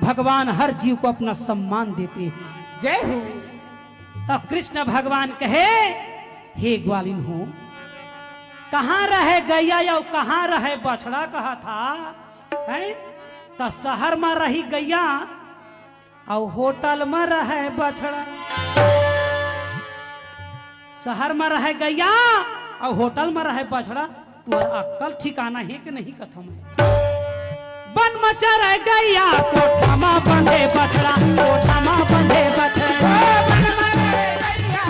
भगवान हर जीव को अपना सम्मान देते हैं। जय हो। तब कृष्ण भगवान कहे, "हे ग्वालिन हो, कहाँ रहे गैया अउ कहाँ रहे बछड़ा?" कहा था, हैं? त शहर म रही गैया अउ होटल म रहे बछड़ा। शहर म रहे गैया अउ होटल म रहे बछड़ा। तुहर अक्कल ठिकाना हे कि नहीं कथों मैं? बन म चरे गैया, कोठा म बंधे बछड़ा, कोठा म बंधे बछड़ा। बन म चरे गैया,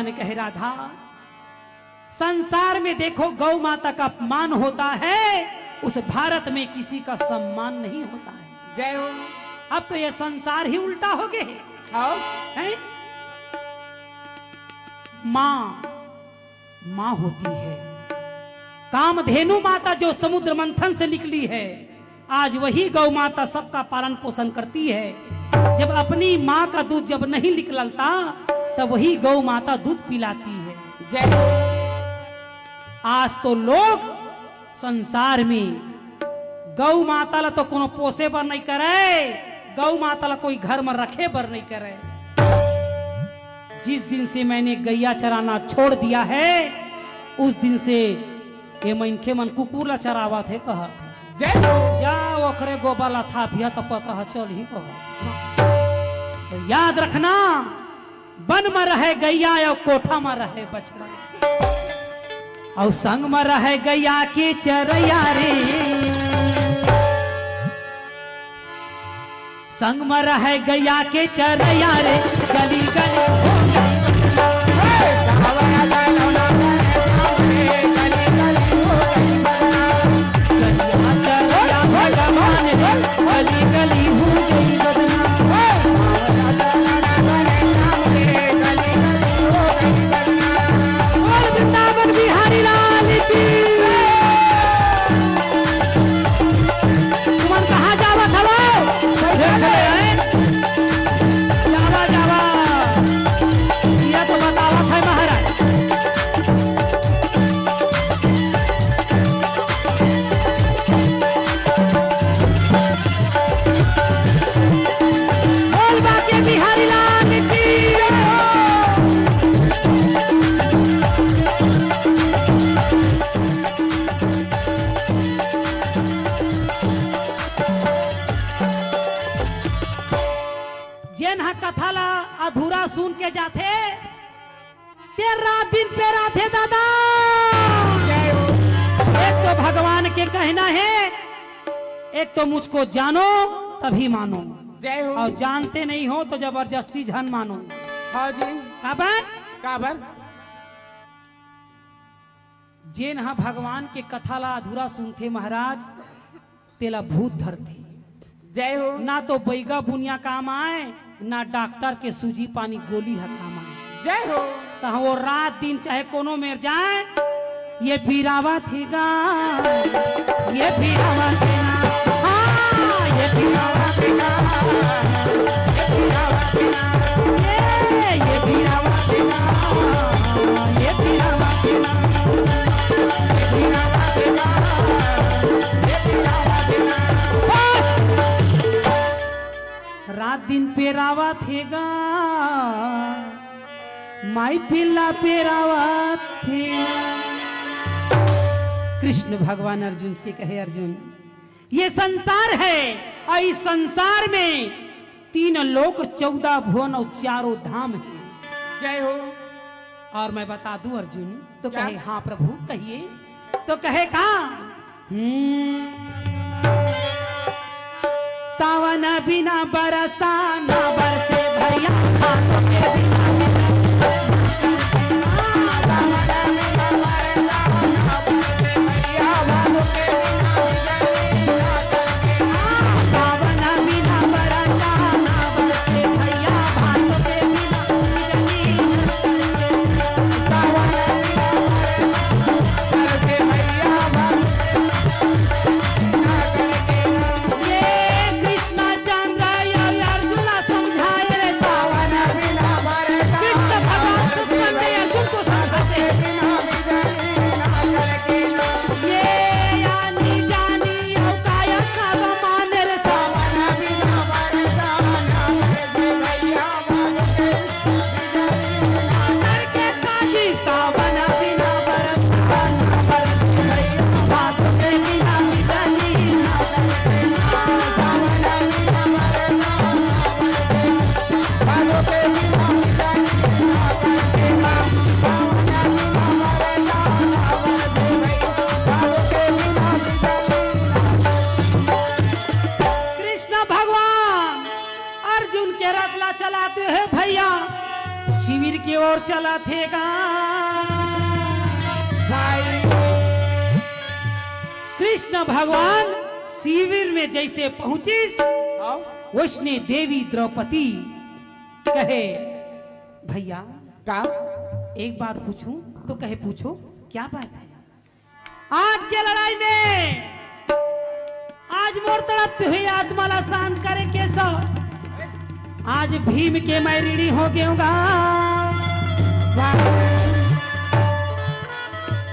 ने कहे, राधा, संसार में देखो, गौ माता का अपमान होता है, उस भारत में किसी का सम्मान नहीं होता है। जय हो। अब तो ये संसार ही उल्टा हो गए है। हाँ। हैं? माँ, माँ होती है। कामधेनु माता जो समुद्र मंथन से निकली है, आज वही गौ माता सबका पालन पोषण करती है। जब अपनी माँ का दूध जब नहीं निकलता, तब वही गौ माता दूध पिलाती है। जय। आज तो लोग संसार में गौ माता ला तो कोनो पोसे बर नहीं करे, गौ माता ला कोई घर में रखे बर नहीं करे। जिस दिन से मैंने गैया चराना छोड़ दिया है, उस दिन से ये मनखे मन कुकुर ला चरावत हे कहत हे। जय हो। जा ओकरे गोबर ला थापिया त पता ह चलही कहत। तो याद रखना, बन म रहे गैया अउ कोठा म रहे बछड़ा, अउ संग म रहे गैया के चरैया रे। संग म रहय गैया के चरैया रे, गली गली हो गई बदनाम। हे, सावरा लालो ना करे सावरे, गली गली हो गई बदनाम। गैया चरैया भगवान रे, गली गली हो गई बदनाम। हे, सावरा लालो ना करे सावरे, गली गली हो गई बदनाम। बोल वृंदावन बिहारी लाल की। तुमन कहाँ जावत हवो? बैठे हैं। जावा, जावा। ये तो बतावत है महाराज। बोल बाके बिहारी लाल की। जेन ह कथा ला अधूरा सुन के जाथे, ते रात दिन पेराथे दादा। एक तो भगवान के कहना है, एक तो मुझको जानो तभी मानो, जय हो। और जानते नहीं हो तो जबरदस्ती झन मानो। हाँ जी। काबर? काबर? जेन ह भगवान के कथा ला अधूरा सुनथे महाराज, तेला भूत धरथे। जय हो। ना तो बैगा बुनिया काम आए, ना डॉक्टर के सूजी पानी गोली ह काम आए। जय हो। त वो रात दिन चाहे कोनो मेर जाए, ये पीरावत हे गा, ये पीरावत हे ना, हाँ, ये पीरावत हे ना, ये पीरावत हे ना, ये, ये पीरावत हे ना, ये पीरावत हे ना। बस। रात दिन पेरावत हे गा, माई पिल्ला पेरावत हे। कृष्ण भगवान अर्जुन से कहे, अर्जुन, ये संसार है और इस संसार में तीन लोक, चौदह भुवन और चारों धाम है। जय हो। और मैं बता दूं अर्जुन, तो क्या? कहे, हाँ प्रभु, कहिए। तो कहे का? हम्म। सावन बिना बरसा ना बरसे भैया, भादो के बिना थे गा। भाई। कृष्ण भगवान शिविर में जइसे पहुंचिस, हाँ। वइसने देवी द्रौपदी कहे, "भइया, का? एक बात पूछूं?" तो कहे, "पूछो, क्या बात है?" आज के लड़ाई में आज मोर तड़पती हुई आत्मा ला शांत करे केशव, आज भीम के मैं ऋणी हो गेंव गा।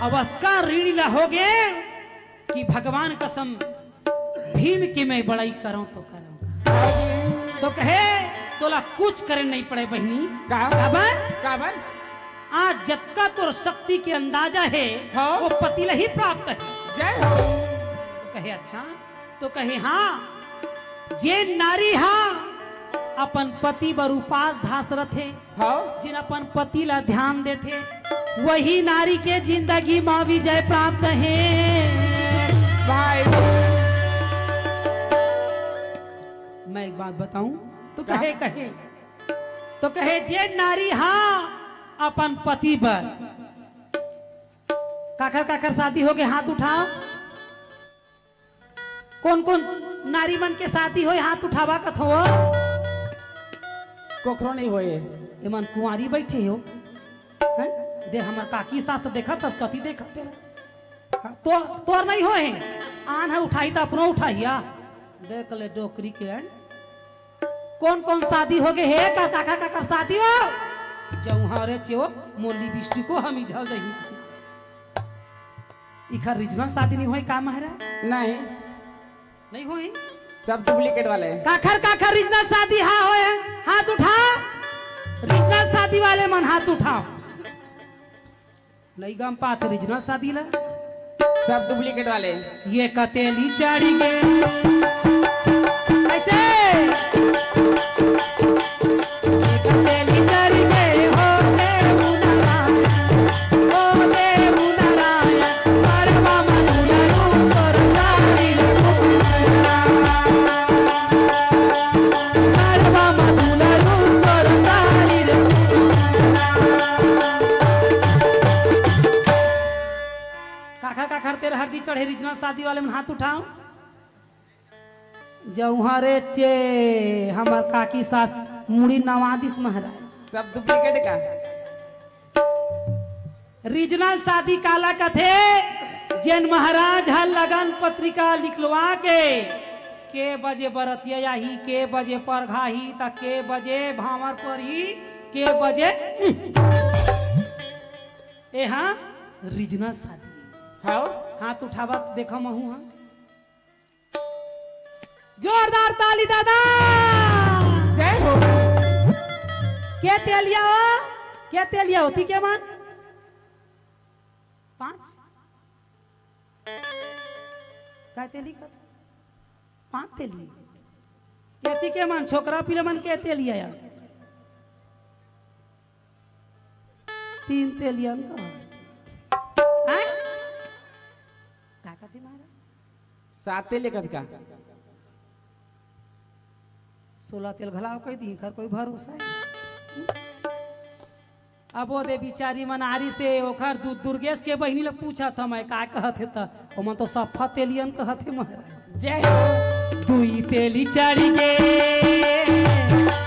अब का ऋणी ला हो गेंव कि भगवान कसम भीम के मैं बड़ाई करंव तो करंव। तो कहे, "तोला कुछ करे नहीं पड़े बहिनी।" का? काबर? काबर? आज जतका तोर शक्ति के अंदाजा हे, हाँ। वो पति ला ही प्राप्त हे। जय हो। तो कहे, "अच्छा?" तो कहे, "हाँ, जे नारी हा अपन पति बर उपास धास रथे, हाँ। जिन अपन पति ला ध्यान देथे, वही नारी के जिंदगी मा विजय प्राप्त हे।" भाई। मैं एक बात बताऊं, तो का? कहे, कहे, तो कहे, "जे नारी हा अपन पति बर।" काखर काखर शादी होगे, हाथ उठाव। कोन कोन नारी मन के शादी होय, हाथ उठावा कथो। कोखरो नहीं होय। एमन कुंवारी बैठे हो। हैं? दे हमर काकी सास देखत हस, कथी देखत हे। तो तोर नहीं होय। आन ह उठाही त अपनो उठाही आ। देख ले डोकरी के, हैं? कोन कोन शादी होगे हे? का काखर काखर शादी हो? जउहा रे चेव, मोर लिपस्टिको हमी झल जही। इखर रीजनल शादी नहीं होय का महाराज? नहीं। नहीं होय? सब डुप्लीकेट वाले हैं। काखर काखर रीजनल शादी हा होय? हाथ उठा। रीजनल शादी वाले मन हाथ उठाव। नहीं गम पात रीजनल शादी ला। सब डुप्लीकेट वाले। ये कतेली चढ़ी गे। ऐसे। ये कतेली चढ़ी गे, हो देव नारायण, हो देव नारायण, परवा मधुर रूप तोर सारी रे। काखर काखर तेर हरदी चढ़े रीजनल शादी वाले मन हाथ उठाव। जउहा रे चे हमर काकी सास मुड़ी नवा दिस महाराज। सब डुप्लीकेट का। रीजनल शादी काला कथे? जेन महाराज ह लगन पत्रिका निकलवा के, के बजे बरतिया आही, के बजे परघाही, त के बजे भांवर परही, के बजे, ए हाँ, रीजनल शादी। हाँ। हाथ उठावा त देखा महू हाँ। जोरदार ताली दादा। जय हो। के तेलिया हो? के तेलिया होती के मन? पांच? का तेली का? पांच तेली। केती के मन, छोकरा पीले मन के तेलिया यार। तीन तेलियन का। हैं? का कथी महाराज? साते लेखत का। सोलह तेल घलाव कह दी, कर कोई भरोसा है। अब वो दे बिचारी मनारी से ओखर दु-, दुर्गेश के बहिनी ल पूछत हंव मैं का कहत हे त, ओमन तो सफा तेलियन कहत हे महाराज। जय हो। दुई तेली चढ़ी गे,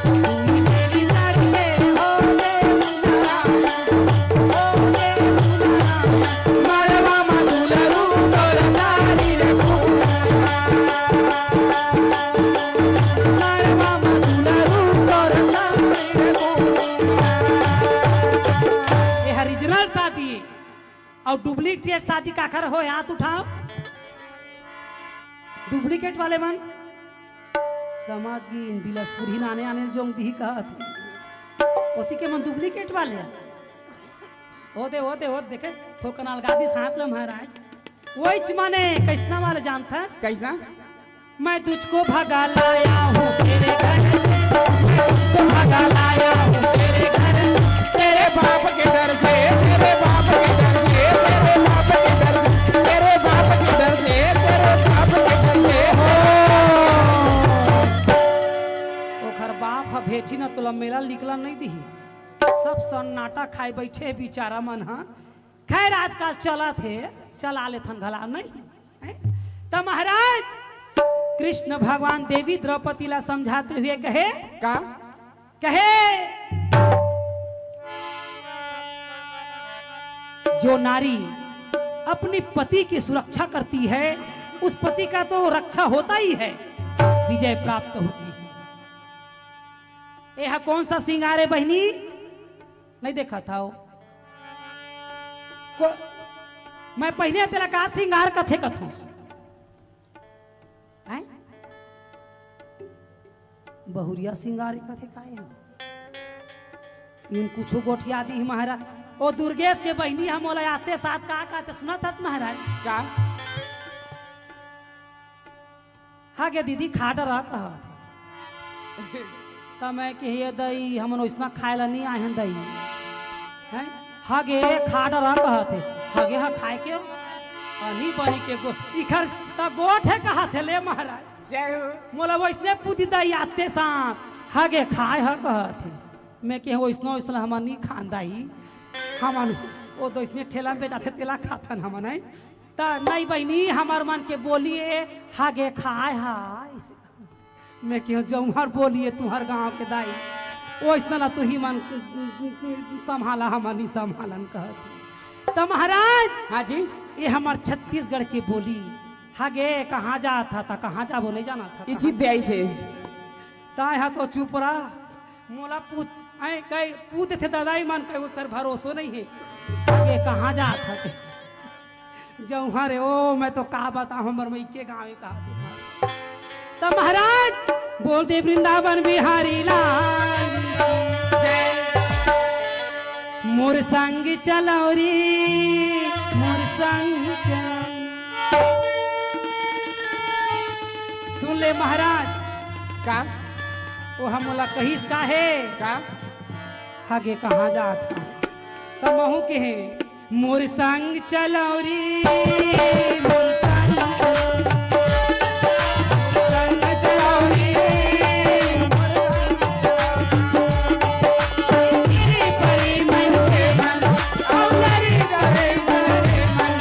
दुई तेली चढ़ी गे, हो रे दुल्हा, हो रे दुल्हा, मड़वा मा दुलरू तोर सारी रे फूल। एहा रीजनल शादी अउ डुप्लीकेट शादी काखर होय, हाथ उठाव। डुप्लीकेट वाले मन समझ गिन, बिलासपुर ही नाने आने जोंग दिही कहत हे। ओती के मन डुप्लीकेट वाले आ। ओ दे, ओ दे, ओ दे, देखे, थोकन अलगा दिस हाथ ल महाराज। वहीच माने कइसना वाला जानथस? कइसना? मैं तुझको भगा लाया हूँ तेरे घर से, मैं तुझको भगा लाया हूँ तेरे घर से, तेरे बाप के डर से, तेरे बाप के डर से, तेरे बाप के डर से, तेरे बाप के डर से, तेरे बाप के डर से हो। ओखर बाप ह भेठी न तोला मेला निकला नहीं दिही। सब सन्नाटा खाए बैठे बिचारा मन ह। खैर, आजकल चलत हे, चला लेथन घला नहीं, हैं? त महाराज, कृष्ण भगवान देवी द्रौपदी ला समझाते हुए कहे, का? कहे, जो नारी अपनी पति की सुरक्षा करती है, उस पति का तो रक्षा होता ही है, विजय प्राप्त होती है। ये हा कौन सा श्रृंगार है बहिनी? नहीं देखा था वो। को, मैं पहिने तेला का श्रृंगार कथे कथों? हैं? बहुरिया श्रृंगार कथे काहे हम? इन कुछो गोठिया दी महाराज। ओ दुर्गेश के बहिनी हम ओला आते साथ का कहते सुनत हत महाराज? का? हा गे दीदी, खा डरा कहत हे। त मैं कहे, "ए दई, हमन ओइसना खाए ला नहीं आए हन दई।" हैं? हा गे, खा डरा कहत हे। हा गे, हा खाए के? अनी बनी के गो-, इखर त गोठ हे कहत हे, ले महाराज। जय हो। मोला ओइसने पूछी दई आते साथ, हा गे, खाए हा कहत हे। मैं कहे, "ओइसना, ओइसना हमन नहीं खान दई। हमन ओ तो ओइसने ठेला में बेचाथे, तेला खाथन हमन, हैं?" त नहीं बहिनी, हमर मन के बोली ए, हा गे खाए हा, अइसे। मैं कहेंव, "जौहर बोली ए तुंहर गांव के दाई, ओइसना ला तुही मन संभाला, हमन नहीं संभालन," कहत हे। त महाराज, हाँ जी। ये हमर छत्तीसगढ़ के बोली, हा गे कहाँ जात हा, त कहाँ जाबो नहीं जानत हा। ये जीत दे ऐसे। ताय हा तो चुप रहा। मोला पूछ, ऐ कई पूछ देथे ददाई मन, कई ओकर भरोसो नहीं हे। ये कहाँ जात हते? जौहर हे, ओ, मैं तो का बताओं, हमर मइके गाँव हे, कहा तुम। त महाराज, बोल दे वृंदावन बिहारी लाल की जय। मोर संग चलौरी, मोर संग चलौरी। सुन ले महाराज, का? ओ हमला कहिस का हे? का? हा गे कहाँ जात हा? त महूँ कहे, मोर संग चलौरी, मोर संग चलौरी, संग चलौरी, मोर संग चलौरी। गिरी परी मन के मन, औ लरी गरे गरे मन।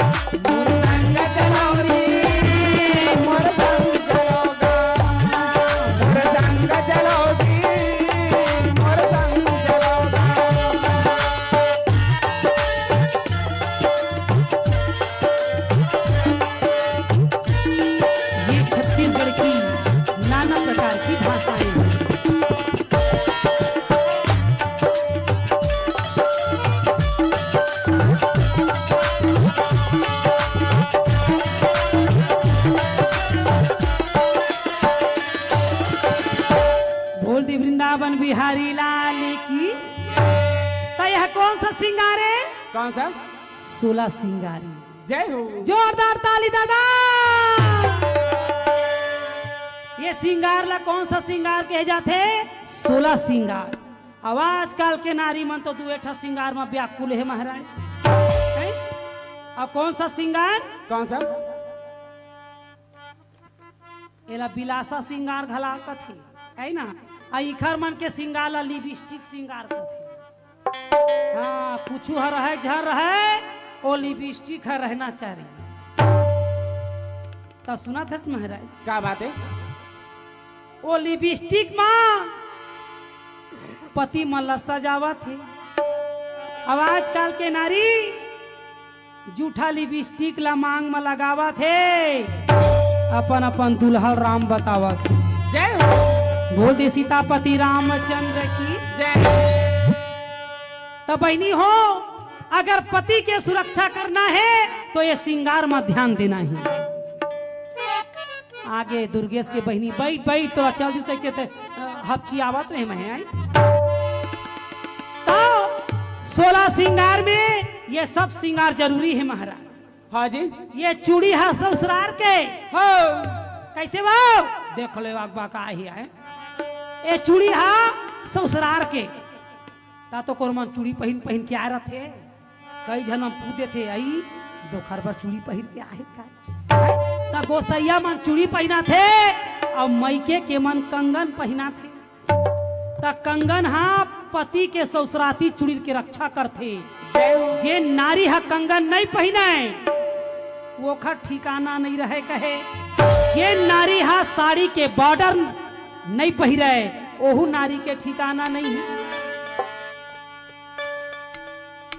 मोर संग चलो रे, मोर संग चलो गा। मोर संग चलो जी, मोर संग चलो गा। ये छत्तीसगढ़ की नाना प्रकार की भाषाएं हैं। बोल दी वृंदावन बिहारी लाल की। त यह कौन सा श्रृंगार है? कौन सा? सोलह श्रृंगारी। जय हो। जोरदार ताली दादा। ये श्रृंगार ला कौन सा श्रृंगार कहे जाथे? सोलह श्रृंगार। अब आजकल के नारी मन तो दुए ठा श्रृंगार म व्याकुल हे महाराज। हैं? अब कौन सा श्रृंगार? कौन सा? एला बिलासा श्रृंगार घला कथे, है ना? आ इखर मन के श्रृंगार ला लिपस्टिक श्रृंगार कथे। हाँ, कुछु ह रहे, झन रहे, ओ लिपस्टिक ह रहना चाहिए। त सुनत हस महाराज? का बात है? ओ लिपस्टिक मा पति मन ला सजावत हे। अब आजकल के नारी जूठा लिपस्टिक ला मांग म लगावत हे, अपन अपन दुल्हन राम बतावत हे। जय हो। बोल दे सीतापति रामचंद्र की। जय। त बहिनी हो, अगर पति के सुरक्षा करना हे तो ये श्रृंगार म ध्यान देना हे। आगे दुर्गेश के बहिनी, "बैठ, बैठ, तोला चल दिस," कहिके ते, अ, हपचियावत रहे मैं, आई। तो सोलह श्रृंगार में ये सब श्रृंगार जरूरी हे महाराज। हाँ जी। ये चूड़ी हा ससुरार के। हो। कैसे वो? देख ले अगबा का ही है। ये चूड़ी हा ससुरार के। त तो कोरमन चूड़ी पहिन, पहिन के आए रथे। कई झन पूछ देथे, "आई, दोखर बर चूड़ी पहिर के आहे का?" त गोसैया मन चूड़ी पहिनाथे, अउ मइके के मन कंगन पहिनाथे। त कंगन हा पति के ससुराती चुड़ैल के रक्षा करथे। जे नारी ह कंगन नइ पहिरे, ओखर ठिकाना नइ रहे कहे। जे नारी ह साड़ी के बॉर्डर नइ पहिरे, ओहू नारी के ठिकाना नइ हे।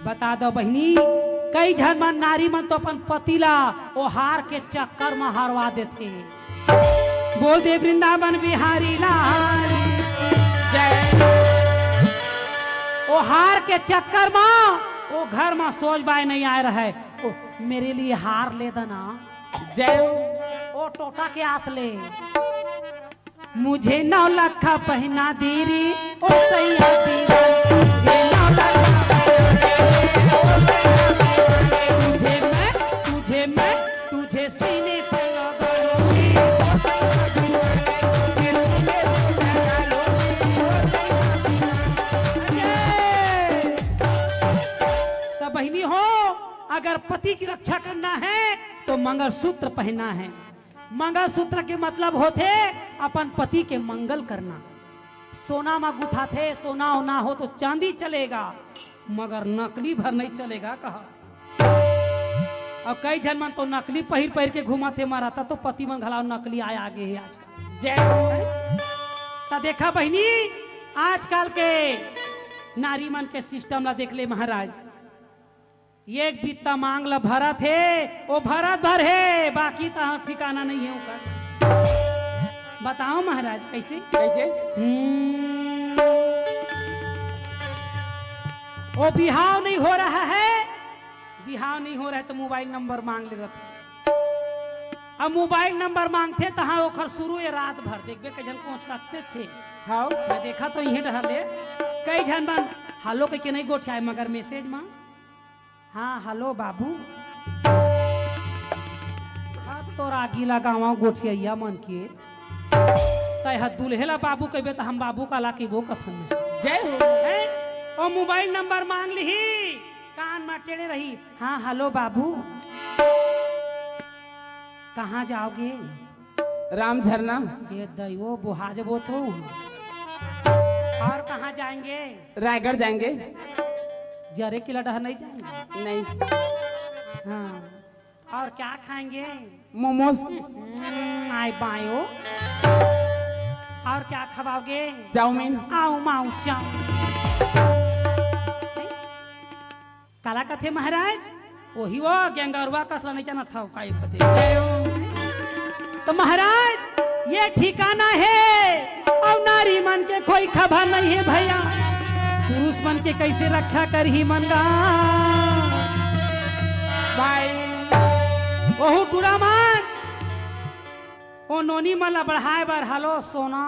बता दव बहिनी, कई झन मन, नारी मन तो अपन पति ला ओ हार के चक्कर म हरवा देथे। बोल दे वृंदावन बिहारी लाल की जय। ओ हार के चक्कर म ओ घर म सोज बाय नइ आय रहय, ओ मेरे लिए हार ले देना। जय। ओ टोटा के हाथ ले। मुझे नौ लखा पहिना दीरी, ओ सैया दीवान। मुझे नौ लखा पहिना दीरी, ओ सैया दीवान। तुझे मैं, तुझे मैं, तुझे सीने से लगा लूंगी। तो बहिनी हो, अगर पति की रक्षा करना है तो मंगलसूत्र पहनना है। मंगलसूत्र के मतलब होथे अपन पति के मंगल करना। सोना म गुथाथे, सोना ओना हो तो चांदी चलेगा, मगर नकली भर नहीं चलेगा कहा। अउ कई झन मन तो नकली पहिर पहिर के घूमत हे, मरता तो पति मन घलाव नकली आय आगे हे आजकल। जय हो। त देखा बहिनी, आजकल के नारी मन के सिस्टम ला देख ले महाराज। एक बित्ता मांग ल भरत हे, ओ भरत भर हे, बाकी तहां ठिकाना नइ हे ओकर। बताओ महाराज, कइसे? कइसे? हम्म। ओ बिहाव नइ हो रहा है, बिहाव नइ हो रहा है त मोबाइल नंबर मांग ले रथे। अब मोबाइल नंबर मांगथे तहां ओखर सुरू ए रात भर देखबे कई झन कोंच रखते छे। हाव। मैं देखा तो इहें डहर ले, कई झन मन हेलो कहिके नइ गोठियाय मगर मैसेज म हाँ, हेलो बाबू। हाँ, तोर आगी लगावंव गोठियइया मन के। तैं ह दूल्हे ला बाबू कहिबे, त हम बाबू काला कहिबो कथन। जय हो। हैं? ओ मोबाइल नंबर मांग लिही, कान म टेढ़े रही। हाँ, हेलो बाबू। कहाँ जाओगे? राम झरना। ये दइवो, बोहा जबो तो। और कहाँ जाएंगे? रायगढ़ जाएंगे। जरे किला डहर नहीं जाएंगे? नहीं। हाँ। और क्या खाएंगे? मोमोज। हम्म, आय बायो। और क्या खवाओगे? चाउमीन। आऊ माऊ चाउमीन। काला कथे महाराज? ओही वो गेंगरुआ कस ला नइ जानत हव, का एक कथे। त महाराज, ये ठिकाना हे, अउ नारी मन के कोई खबर नइ हे भइया। पुरुष मन के कइसे रक्षा करही मन गा? भाई, ओहू टूरा मन, ओ नोनी मन ला बढ़ाय बर हेलो सोना।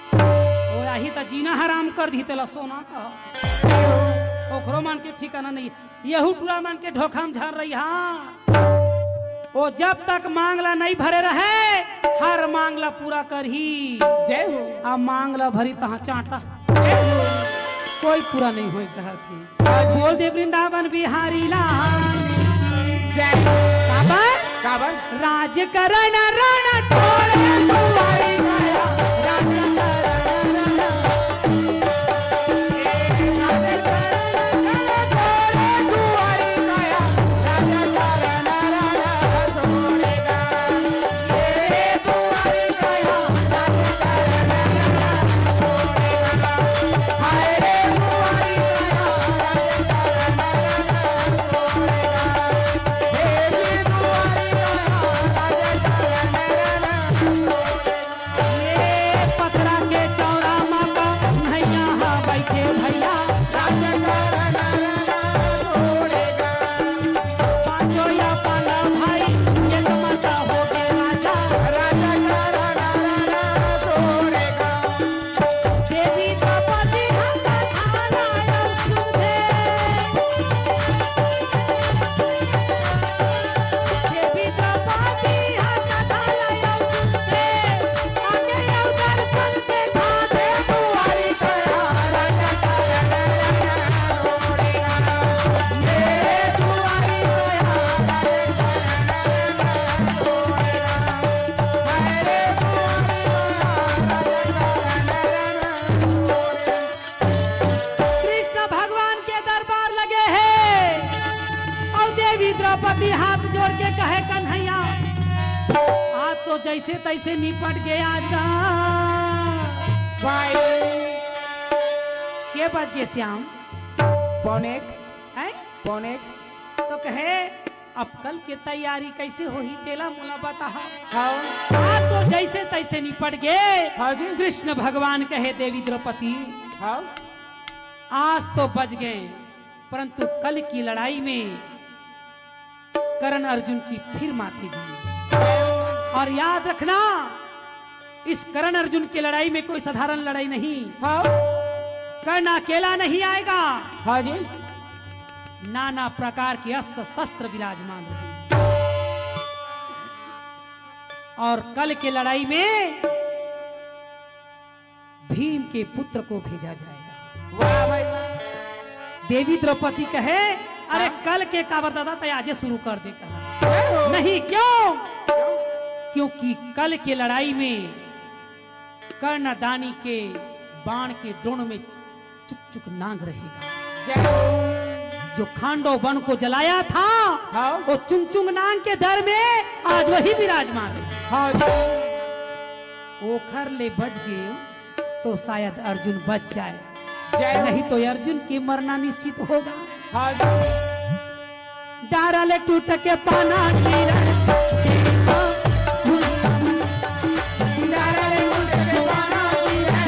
ओ आही त जीना हराम कर दिही, तेला सोना कहा। ओखरो मन के ठिकाना नहीं, यहू टूरा मन के धोखा म झन रही। हाँ, ओ जब तक मांग ला नहीं भरे रहे, हर मांग ला पूरा करही। जय हो। अब मांग ला भरी तहाँ चांटा। जय हो। कोई पूरा नहीं होय कहत हे। बोल दे वृंदावन बिहारी लाल। जय। काबर? काबर? राजकरण रण छोड़े दुआरी गया। राजकरण रण। के कहे कन्हैया, आज तो जैसे तैसे निपट गए आज गा। भाई। के बज गए श्याम? पौने एक। हैं? पौने एक। तो कहे, अब कल के तैयारी कैसे होही, तेला मोला बताहा। हाँ। आज तो जैसे तैसे निपट गए। हाँ जी। कृष्ण भगवान कहे, देवी द्रौपदी, हाँ। आज तो बच गए, परंतु कल की लड़ाई में कर्ण अर्जुन की फिर माथे दी। और याद रखना, इस कर्ण अर्जुन की लड़ाई में कोई साधारण लड़ाई नहीं। हाँ। कर्ण अकेला नहीं आएगा। हाँ जी। नाना प्रकार के अस्त्र शस्त्र विराजमान रहेंगे। और कल के लड़ाई में भीम के पुत्र को भेजा जाएगा। वाह भाई वाह। देवी द्रौपदी कहे, अरे हाँ। कल के काबर दादा, तैं आजे शुरू कर दे कहा। जय हो। नहीं, क्यों? क्यों? क्योंकि कल के लड़ाई में कर्णदानी के बाण के द्रोण में चुक चुक नांग रहेगा। जय हो। जो खांडव वन को जलाया था, हाँ। वो चुंगचुंग नांग के दर में आज वही विराजमान है। हाँ जी। ओखर ले बच गए तो शायद अर्जुन बच जाए, जय हो। नहीं तो अर्जुन के मरना निश्चित होगा। हाँ जी। डारा ले टूट के पाना गिरे। डारा ले टूट के पाना गिरे।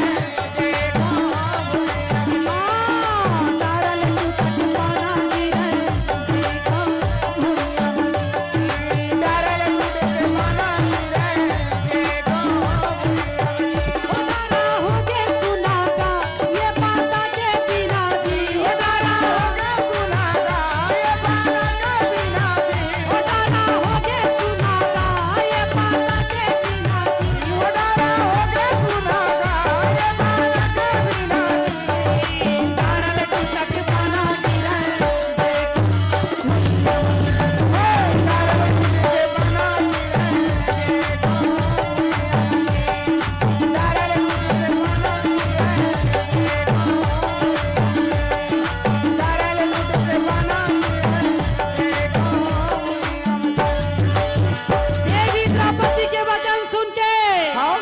देवी द्रौपदी के वचन सुन के हाँ।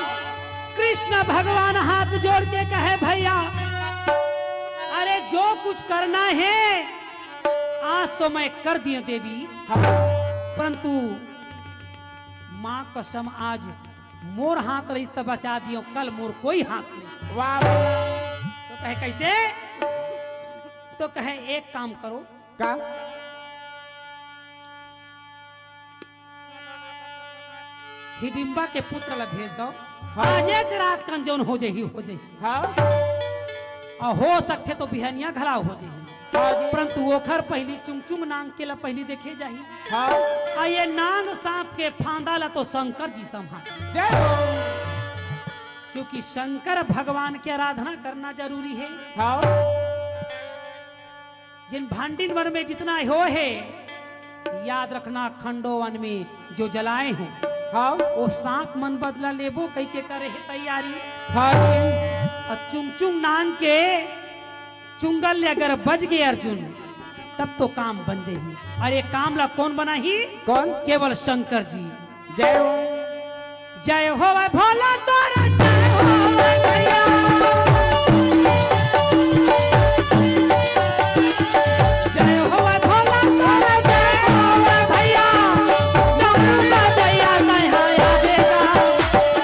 कृष्ण भगवान हाथ जोड़ के कहे, भैया, अरे जो कुछ करना है आज तो मैं कर दिए देवी, हाँ। परंतु माँ कसम आज मोर हाथ रहिस त बचा दियो, कल मोर कोई हाथ नहीं। वाह, वाह। तो कहे, कैसे? तो कहे, एक काम करो। का? हिडिम्बा के पुत्र ला भेज दो। हाँ। आज एक रात कन जौन हो जाही, हो जाही। हाँ। और हो सकथे तो बिहनिया घला हो जाही। हाँ जी। परंतु ओखर पहिली चुंगचुंग नांग के ला पहिली देखे जाही। हाँ। आ ये नांग सांप के फांदा ला तो शंकर जी संभाल। जय हो। क्योंकि शंकर भगवान की आराधना करना जरूरी है। हाँ। जिन भांडिन वन में जितना हो है, याद रखना, खंडो वन में जो जलाए हो, हाँ। वो सांप मन बदला लेबो कहि के करे है तैयारी। हाँ जी। और चुंगचुंग नांग के चुंगल ले अगर बज गए अर्जुन, तब तो काम बन जाही। और ये काम ला कौन बनाही? कौन? केवल शंकर जी। जय हो। जय होवे भोला तोर, जय होवे भैया। जय होवे भोला तोर, जय होवे भैया। डमरू बजैया नैहरा देगा,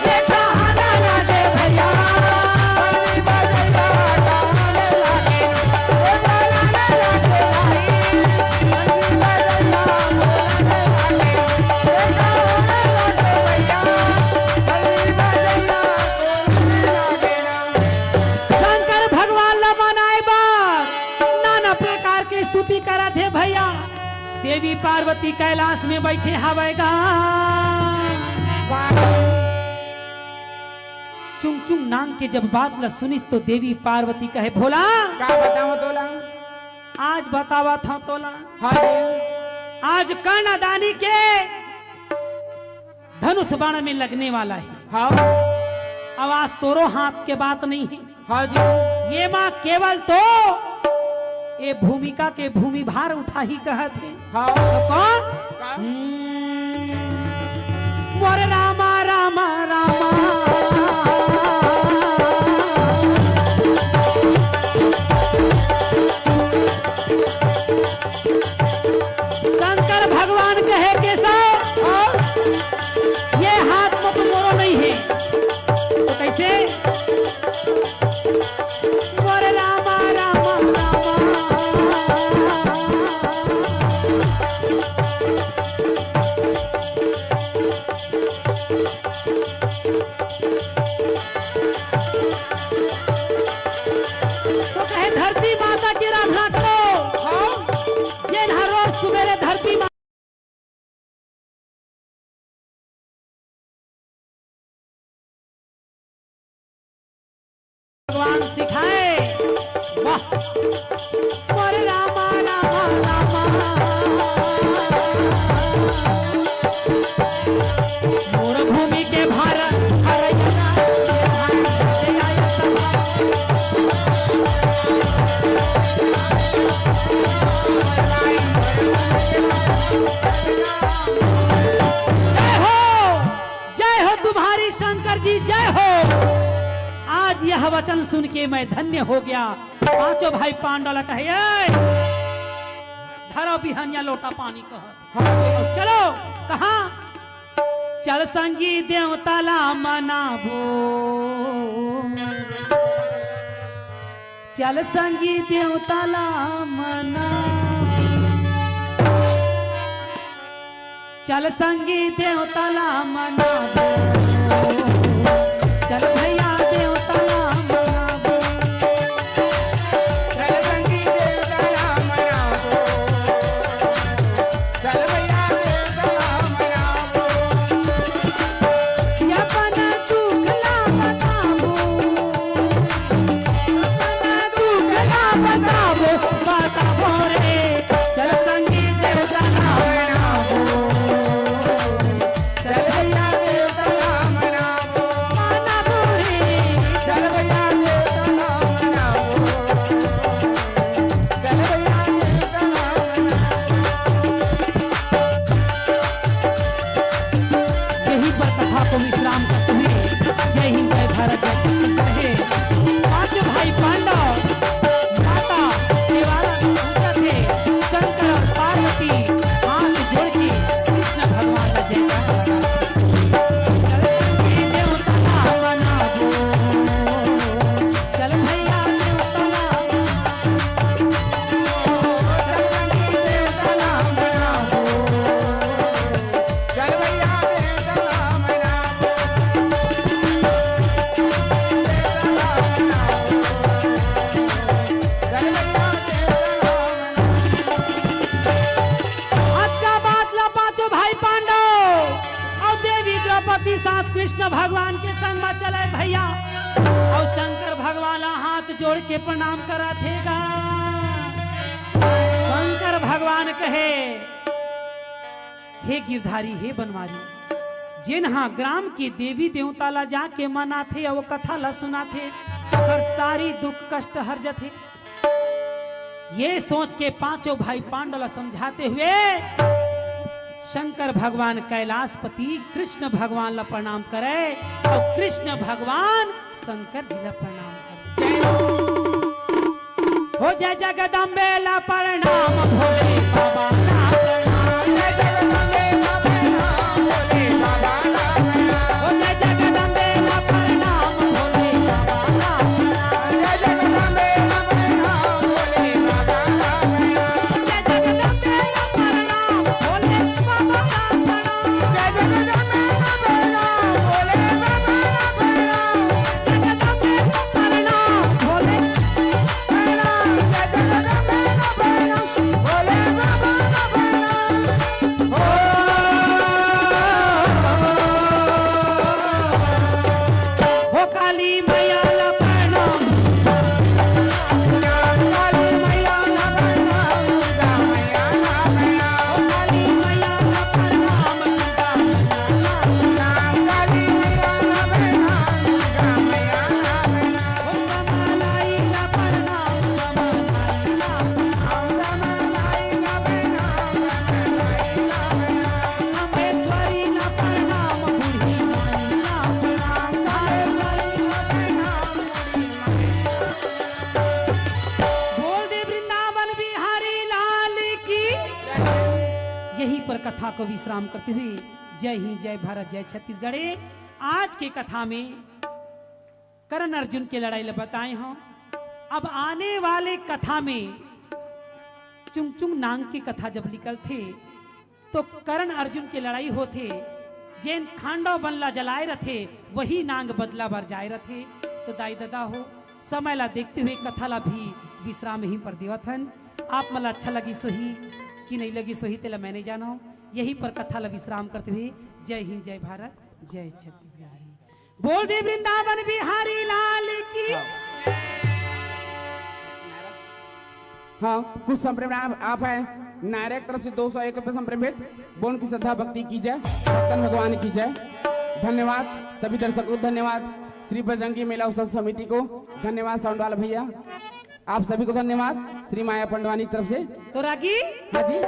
ये कहाना ना दे भैया। शंकर भगवान ला मनाए बर नाना प्रकार के स्तुति करत हे भैया। देवी पार्वती कैलाश में बैठे हवय गा। चुंगचुंग नांग के जब बात ला सुनिस तो देवी पार्वती कहे, भोला, का बतावं तोला? आज बतावत हंव तोला। हाँ जी। आज कर्णदानी के धनुष बाण में लगने वाला है। हाँ। अब आज तोरो हाथ के बात नहीं है। हाँ जी। ये माँ केवल तो ये भूमिका के भूमि भार उठाही कहत हे। हाँ। तो कौन? का? हम्म। भगवान सिखाए। वाह। मोर रामा, रामा, रामा। मोर भूमि के भार हरैया राम के भार से आय सभा। जय हो, जय हो तुम्हारी शंकर जी, जय हो। आज यह वचन सुन के मैं धन्य हो गया। पांचों भाई पांडव ला कहे, "ए, धरो बिहनिया लोटा पानी," कहत। हाँ। चलो, कहाँ? चल संगी देवता ला मनाबो, चल संगी देवता ला मनाबो। चल संगी देवता ला मनाबो। चल भैया देवता ला मनाबो। चल संगी देवता ला मनाबो। चल भैया देवता ला मनाबो। अपन दुख ला बताबो। अपन दुख ला बताबो, बताबो रे। चल संगी देवता ला मनाबो। चल भैया देवता ला मनाबो। मनाबो रे। चल भैया देवता ला मनाबो। चल भैया देवता ला मनाबो। यही पर कथा को विश्राम करते हुए जय हिंद, जय भारत, जय छत्तीसगढ़ है। पांचों भाई पांडव माता केवाला में पहुंचत हे। शंकर और पार्वती हाथ जोड़ के कृष्ण भगवान का जयकारा लगा। चल संगी देवता ला मनाबो। चल भैया देवता ला मनाबो। चल संगी देवता ला मनाबो। चल भैया देवता ला मनाबो। चल भैया देवता ला मनाबो। अतका बात ला पांचों भाई पांडव अउ देवी द्रौपदी साथ कृष्ण भगवान के संग म चले भैया। अउ शंकर भगवान ला हाथ जोड़ के प्रणाम करत हे गा। शंकर भगवान कहे, "हे गिरधारी, हे बनवारी, जेन हा ग्राम के देवी देवता ला जाके मनाथे अउ कथा ला सुनाथे, ओकर सारी दुख कष्ट हर जथे।" ये सोच के पांचों भाई पांडव ला समझाते हुए शंकर भगवान कैलाशपति कृष्ण भगवान ला प्रणाम करे अउ कृष्ण भगवान शंकर जी ला प्रणाम करे। हो जय जगदम्बे ला प्रणाम, भोले बाबा ला प्रणाम। जय जगदम्बे ला प्रणाम, भोले बाबा ला प्रणाम। हो जय जगदम्बे ला प्रणाम, भोले बाबा ला प्रणाम। जय जगदम्बे ला प्रणाम, भोले बाबा ला प्रणाम। जय जगदम्बे ला प्रणाम, भोले बाबा ला प्रणाम। जय जगदम्बे ला प्रणाम, भोले बाबा ला प्रणाम। जय जगदम्बे ला प्रणाम, भोले बोल दे वृंदावन बिहारी लाल की। यहीं पर कथा को विश्राम करते हुए जय हिंद, जय भारत, जय छत्तीसगढ़। आज के कथा में कर्ण अर्जुन के लड़ाई ल बताए हंव। अब आने वाले कथा में चुंगचुंग नांग के कथा जब निकलथे तो कर्ण अर्जुन के लड़ाई होथे, जेन खांडव बन ला जलाए रथे वही नांग बदला बर जाए रथे। तो दाई ददा हो, समय ला देखते हुए कथा ला भी विश्राम यहीं पर देवत हन। आप मन ला अच्छा लगिस होही कि नहीं लगिस होही तेला मैं नहीं जानव। यहीं पर कथा ला विश्राम करते हुए जय हिंद, जय भारत, जय छत्तीसगढ़। बोल दे वृंदावन बिहारी लाल की। हाँ। हाँ, कुछ संप्रेम आप, आप है नायरा के तरफ से दो सौ एक रुपये संप्रेम भेंट। बोन की श्रद्धा भक्ति की जय, भक्तन भगवान की जय। धन्यवाद सभी दर्शकों को, धन्यवाद श्री बजरंगी मेला उत्सव समिति को, धन्यवाद साउंड वाला भैया, आप सभी को धन्यवाद श्री माया पंडवानी की तरफ से। तो रागी, हाँ जी।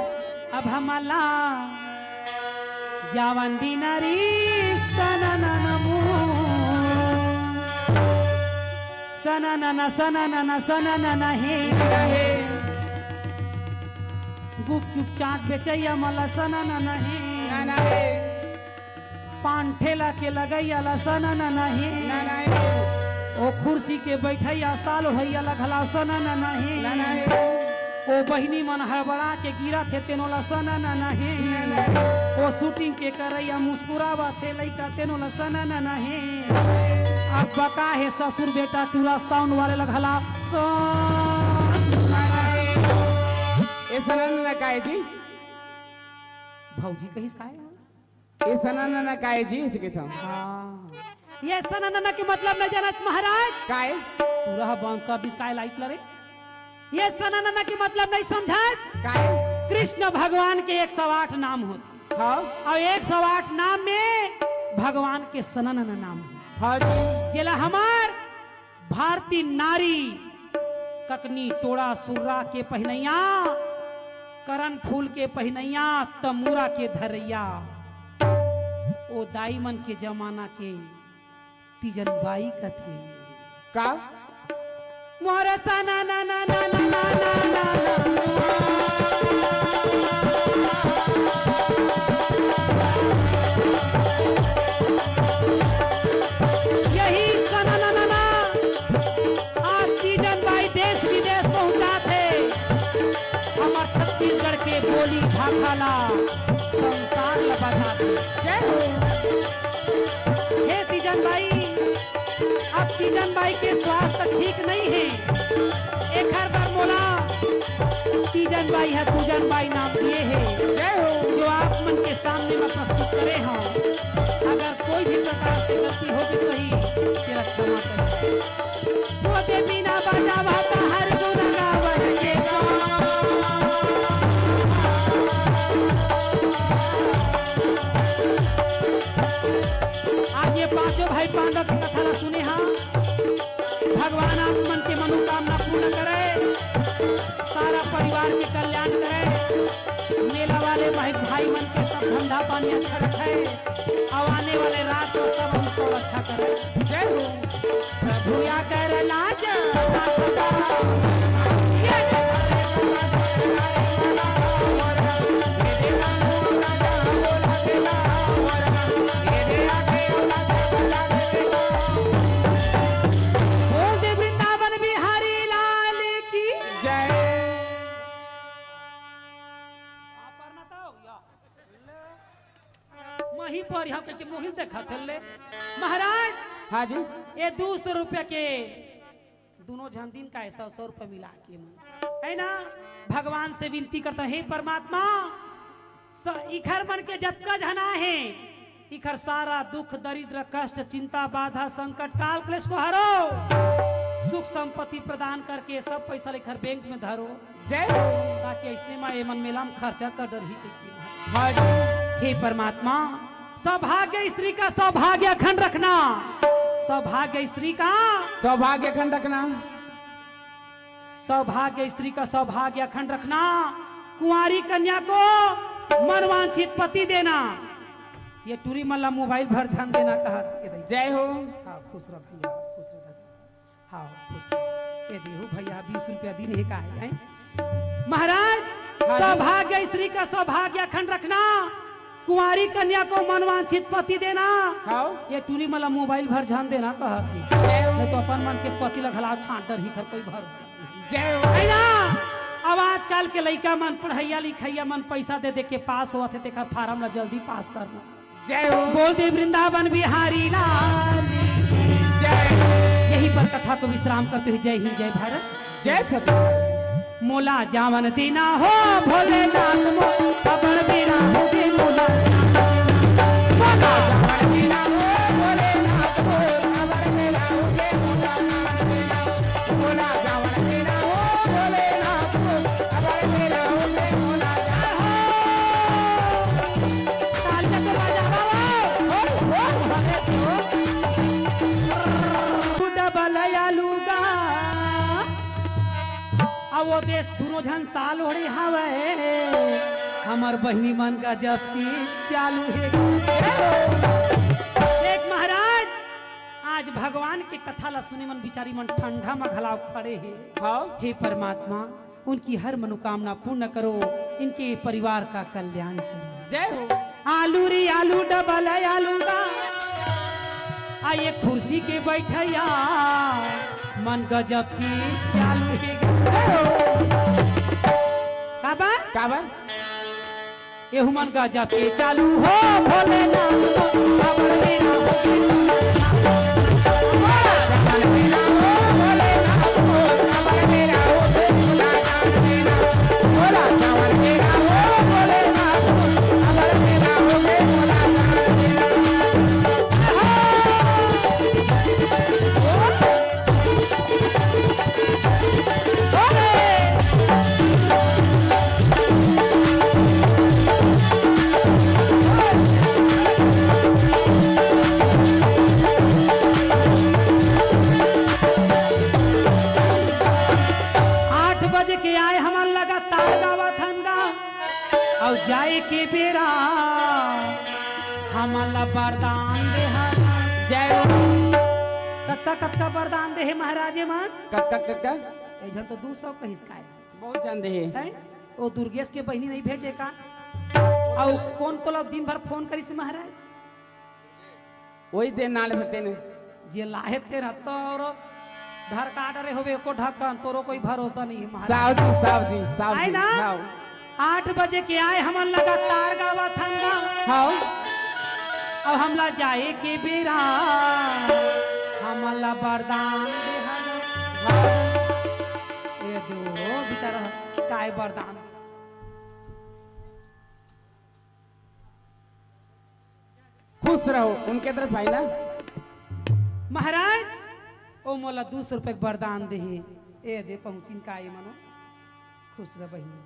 अब हमला जावन दीना री सननन मू। सननन, सननन, सननन हे। गुपचुप चाट बेचैया मला सननन हे। ना, ना हे। पान ठेला के लगैया ला सननन हे। ना, ना हे। ओ कुर्सी के बैठैया साल ओढ़ैया ला घला सननन हे। ना, ना हे। ओ बहिनी मन हड़बड़ा के गिरत हे तेनो ला सननन हे। ना, ना हे। ओ शूटिंग के करैया मुस्कुरावत हे लइका तेनो ला सननन हे। अब बका हे ससुर बेटा टूरा साउंड वाले ला घला सननन हे। ए सननन काय जी? भौजी कहिस काय? ए सननन काय जी, इसे कहता हूँ। हाँ। ये सननन के मतलब नहीं जानस महाराज? काय? पूरा बंद कर दिस काय लाइट लरे? ये सननन के मतलब नहीं समझस? काय? कृष्ण भगवान के एक सौ आठ नाम होथे। हाँ। अउ एक सौ आठ नाम में भगवान के सननन नाम हे। हाँ जी। जेला हमर भारती नारी ककनी टोड़ा सुर्रा के पहिनैया, करन फूल के पहिनैया, तमूरा के धरैया, ओ दाई मन के जमाना के तीजन बाई कथे। का? मोर सना ना ना ना ना ना ना ना ना। यही सना ना ना ना। आज तीजन बाई देश विदेश पहुंचात हे। हमर छत्तीसगढ़ के बोली भाखा ला संसार ला बजात हे। जय हो। हे तीजन बाई, अब तीजन बाई के स्वास्थ्य ठीक नहीं हे, एखर बर मोला तीजन बाई ह पूजन बाई नाम दिए हे। जय हो। जो आप मन के सामने मैं प्रस्तुत करे हंव, अगर कोई भी प्रकार से गलती हो गई सही, तेला क्षमा करें। वो दे बीना बजावा ता हर गुण गावत के। आज ये पांचों भाई पांडव की कथा ला सुने हा। भगवान आप मन के मनोकामना पूर्ण करे, सारा परिवार के कल्याण करे, मेला वाले भाई, भाई मन के सब धंधा पानी अच्छा रखे, अउ आने वाले रात को सब हमको अच्छा करे। जय हो। प्रभु या कर लाज। बोल दे वृंदावन बिहारी लाल की जय। मही पर यहाँ के मोहिल देखा थे ले। महाराज, हाँ जी। ये दो सौ रुपया के दोनों झन दिन का ऐसा सौ रुपया मिला के मन, है ना, भगवान से विनती करता, हे परमात्मा, स-, इखर मन के जतका झन आहे, इखर सारा दुख, दरिद्र, कष्ट, चिंता, बाधा, संकट, काल, क्लेश को हरो, सुख संपत्ति प्रदान करके सब पैसा लेकर बैंक में धरो। जय हो। ताकि अइसने मा एमन मेला म खर्चा कर डरही कहिके। हाँ जी। हे परमात्मा, सौभाग्य स्त्री का सौभाग्य अखंड रखना। सौभाग्य स्त्री का सौभाग्य अखंड रखना। सौभाग्य स्त्री का सौभाग्य अखंड रखना। कुंवारी कन्या को मनवांछित पति देना। ये टूरी मन ला मोबाइल भर झन देना कहा के दई। जय हो। हाँ, खुश रह भैया, खुश रह दादा। हाँ, खुश रह। ये देहू भैया, बीस रुपया दिन हे का हे, हैं? महाराज, हाँ जी। सौभाग्य स्त्री का सौभाग्य अखंड रखना, कुंवारी कन्या को मनवांछित पति देना। हाँ। ये टूरी मन ला मोबाइल भर झन देना कहा थी। जय हो। नहीं तो अपन मन के पति ला घला छांट डरही घर कोई भर। जय हो। है ना? अब आजकल के लइका मन, पढ़ैया लिखैया मन पैसा दे दे के पास होवत हे, तेकर फार्म ला जल्दी पास करना। जय हो। बोल दे वृंदावन बिहारी लाल। जय। यहीं पर कथा को विश्राम करते हुए जय हिंद, जय भारत। जय छत्तीसगढ़। मोला जावन देना हो भोलेनाथ मो, अबड़ बेरा हो गे मोला। मोला जावन देना हो भोलेनाथ मो, अबड़ बेरा हो गे मोला। मोला जावन देना हो भोलेनाथ मो, वो देश दुनों झन साल ओढ़े हवय, हमर बहिनी मन गजब के चालू हे। देख महाराज, आज भगवान के कथा ला सुने मन बिचारी मन ठंडा म घलाव खड़े हे। हाँ। हे परमात्मा, उनकी हर मनोकामना पूर्ण करो, इनके परिवार का कल्याण करो। जय हो। आलू रे आलू, डबल आलू गा, आ ये कुर्सी के बैठैया मन गजब के चालू हे। काबर? काबर? एहू मन गजब के चालू हो भोलेनाथ, काबर मेरा हो आठ बजे के आए हमन लगातार गावत हन गा, अउ जाए के बेरा हमन ला वरदान दे हन। जय हो। कतका कतका वरदान दे हे महाराज मन? कतका कतका? एक झन तो दू सौ कहिस काय? बहुत झन दे हे। हैं? ओ दुर्गेश के बहिनी नहीं भेजे का? अउ कोन तोला दिन भर फोन करिस महाराज? वही दे नाल होते ने। जे लाहे ते रहता और धर का डरे होवे एको ढक्कन, तोरो कोई भरोसा नहीं है महाराज। साहब जी, साहब जी, साहब आए जी, ना? साहब। आठ बजे के आए हमन लगातार गावत हन गा। हाँ। अब हमला जाए के बेरा, हमला वरदान दे हन। हाँ। ये दो बेचारा काय वरदान। खुश रहो, उनके तरफ भाई ना। महाराज, ओ मोला दू सौ रुपया के वरदान देहे। ए दे पहुंचिन का ए मनो। खुश रह बहिनी।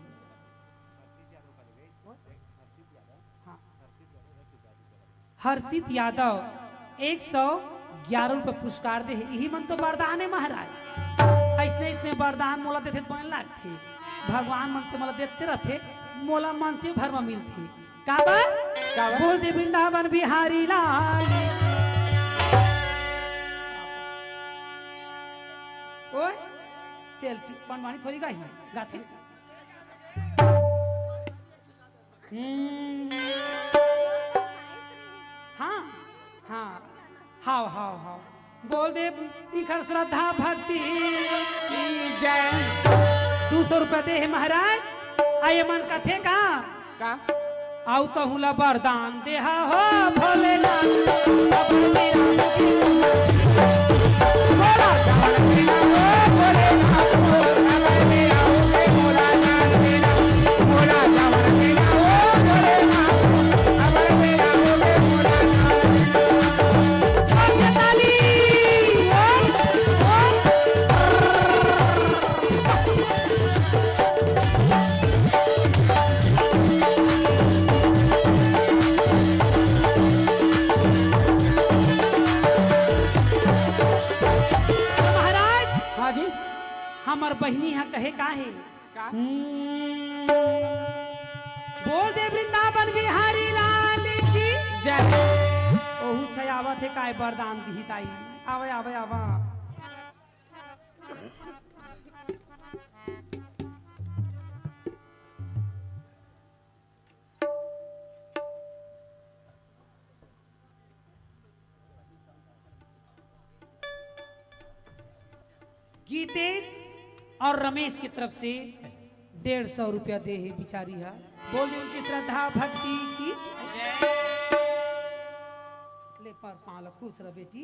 हाँ। हर्षित यादव एक सौ ग्यारह रुपया पुरस्कार देहे। इही मन तो वरदान है महाराज। ऐसने ऐसने वरदान मोला देथे तो बने लागथे। भगवान मन तो मोला देते रहथे, मोला मंचे भर में मिलथे। काबर? काबर? बोल दे वृंदावन बिहारी लाल। ओए, सेल्फी, पंडवानी थोड़ी गाही, गाथे। हम्म। हाँ, हाँ, हाव, हाव, हाव। बोल दे, इखर श्रद्धा भक्ति की जय। दू सौ रुपया दे हे महाराज, आ ये मन कथे का? का? आउ तहूँ ला वरदान देहा हो भोलेनाथ। महाराज, हाँ जी। हमर बहिनी ह कहे का हे? का? हम्म, बोल दे वृंदावन बिहारी लाल की जय। ओहू छै आवत हे काय वरदान दिही ताई। आवे, आवे, आवा। गीतेश और रमेश की तरफ से डेढ़ सौ रुपया दे हे बिचारी हा। बोल दे उनकी श्रद्धा भक्ति की। ले पर पाँव ल खुश रह बेटी।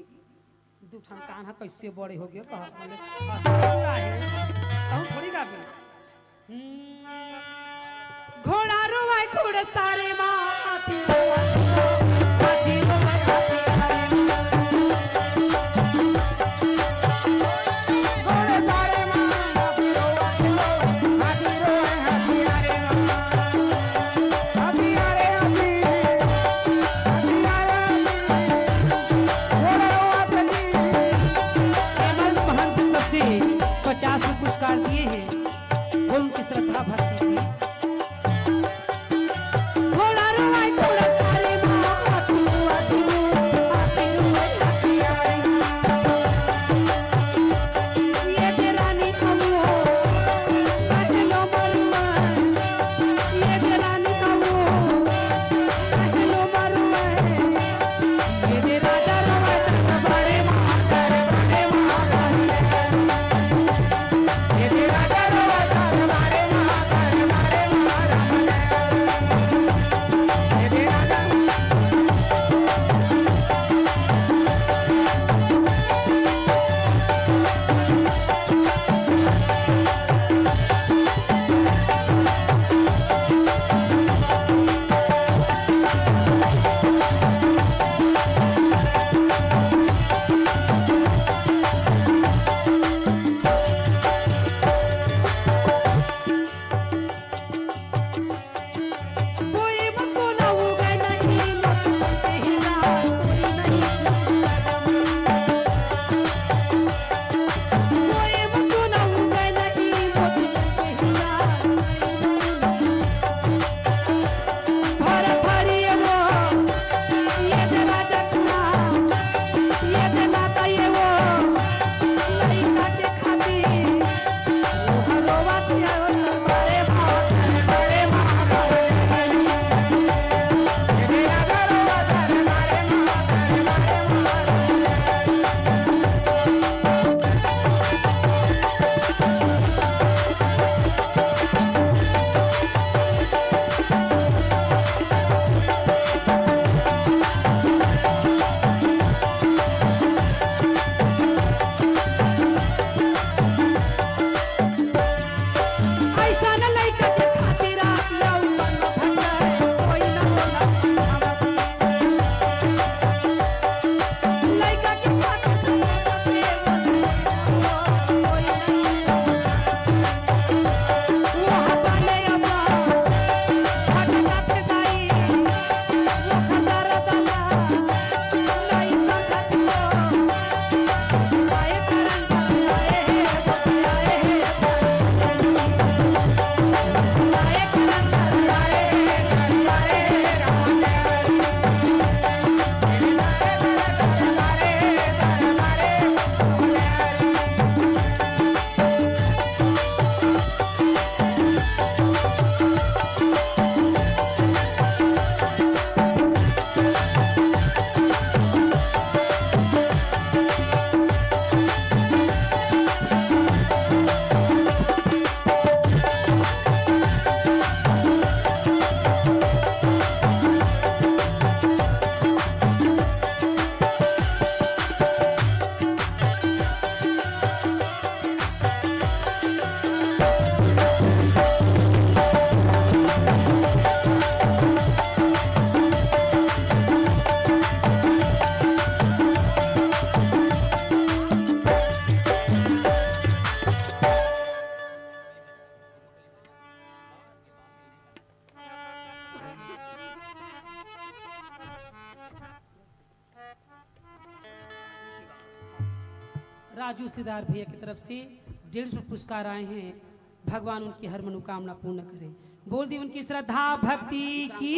दू ठन कान ह कइसे बड़े हो गए, कहा बोले, "अतका बड़ा हे, कहूँ थोड़ी गाबे।" हम्म। घोड़ा रोवाय घुड़सारे मा, हाथी रोवाय, हाथी रोवाय, हाथी रोवाय। घोड़सारे मा, हाथी रोवाय, हाथी रोवाय, हाथी आरे मा। हेमंत महंत की तरफ से पचास रुपये पुरस्कार दिए हैं। राजू सिदार भैया की तरफ से डेढ़ सौ पुरस्कार आए हैं। भगवान उनकी हर मनोकामना पूर्ण करें। बोल दी उनकी श्रद्धा भक्ति की।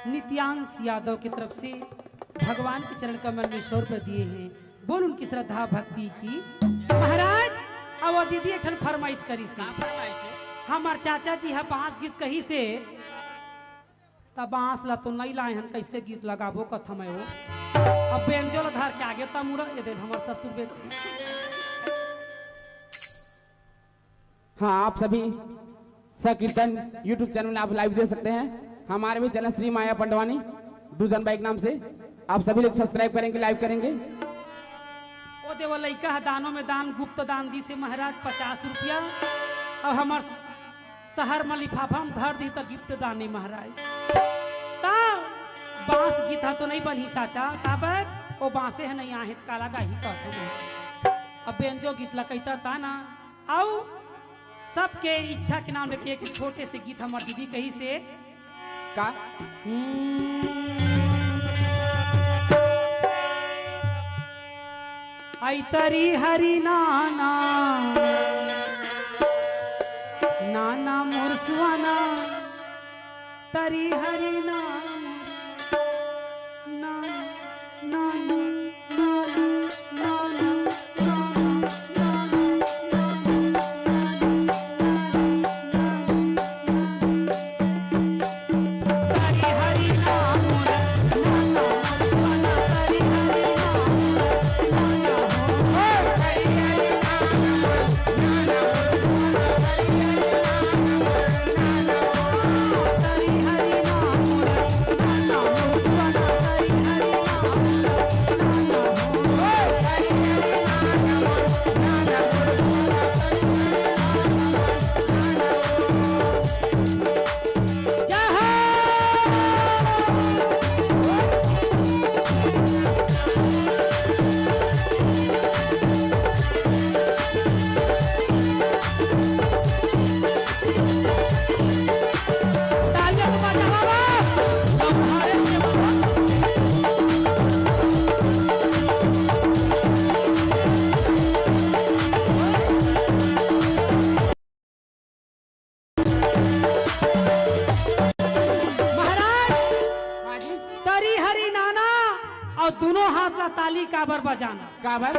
नित्यांश यादव की तरफ से भगवान के चरण कमल में सौ रुपये दिए हैं। बोल उनकी श्रद्धा भक्ति की। महाराज, अब वो दीदी एक ठन फरमाइश करी से। का फरमाइश है? हमार चाचा जी ह बांस गीत कही से, त बांस ला तो नहीं लाए हन, कैसे गीत लगाबो कथम है वो। अब बेंजो ला धर के आगे त मुड़ा ये दे हमार ससुर बेटी। हाँ, आप सभी संकीर्तन YouTube चैनल में आप लाइव दे सकते हैं। हमारे भी चैनल श्री माया पंडवानी दूजन बाई के नाम से आप सभी लोग सब्सक्राइब करेंगे, लाइव करेंगे। ओ देवा, लइका ह दानों में दान, गुप्त दान दी से महाराज पचास रुपया, अउ हमर शहर म लिफाफा म धर दी त गिफ्ट दान नहीं महाराज। त बांस गीत ह तो नहीं बनही चाचा, काबर ओ बांसे ह नहीं आहे त काला गाही कहत हूँ। अब बेंजो गीत ला कहिता ता ना, अउ सबके इच्छा के नाम लेके एक छोटे से गीत हमर दीदी कही से। का? हम्म। आई तरी हरी नाना, नाना मोर सुहाना, तरी हरी नाम, नाना, नाना, नाना, नाना। अउ दूनों हाथ ला ताली काबर बजाना? काबर?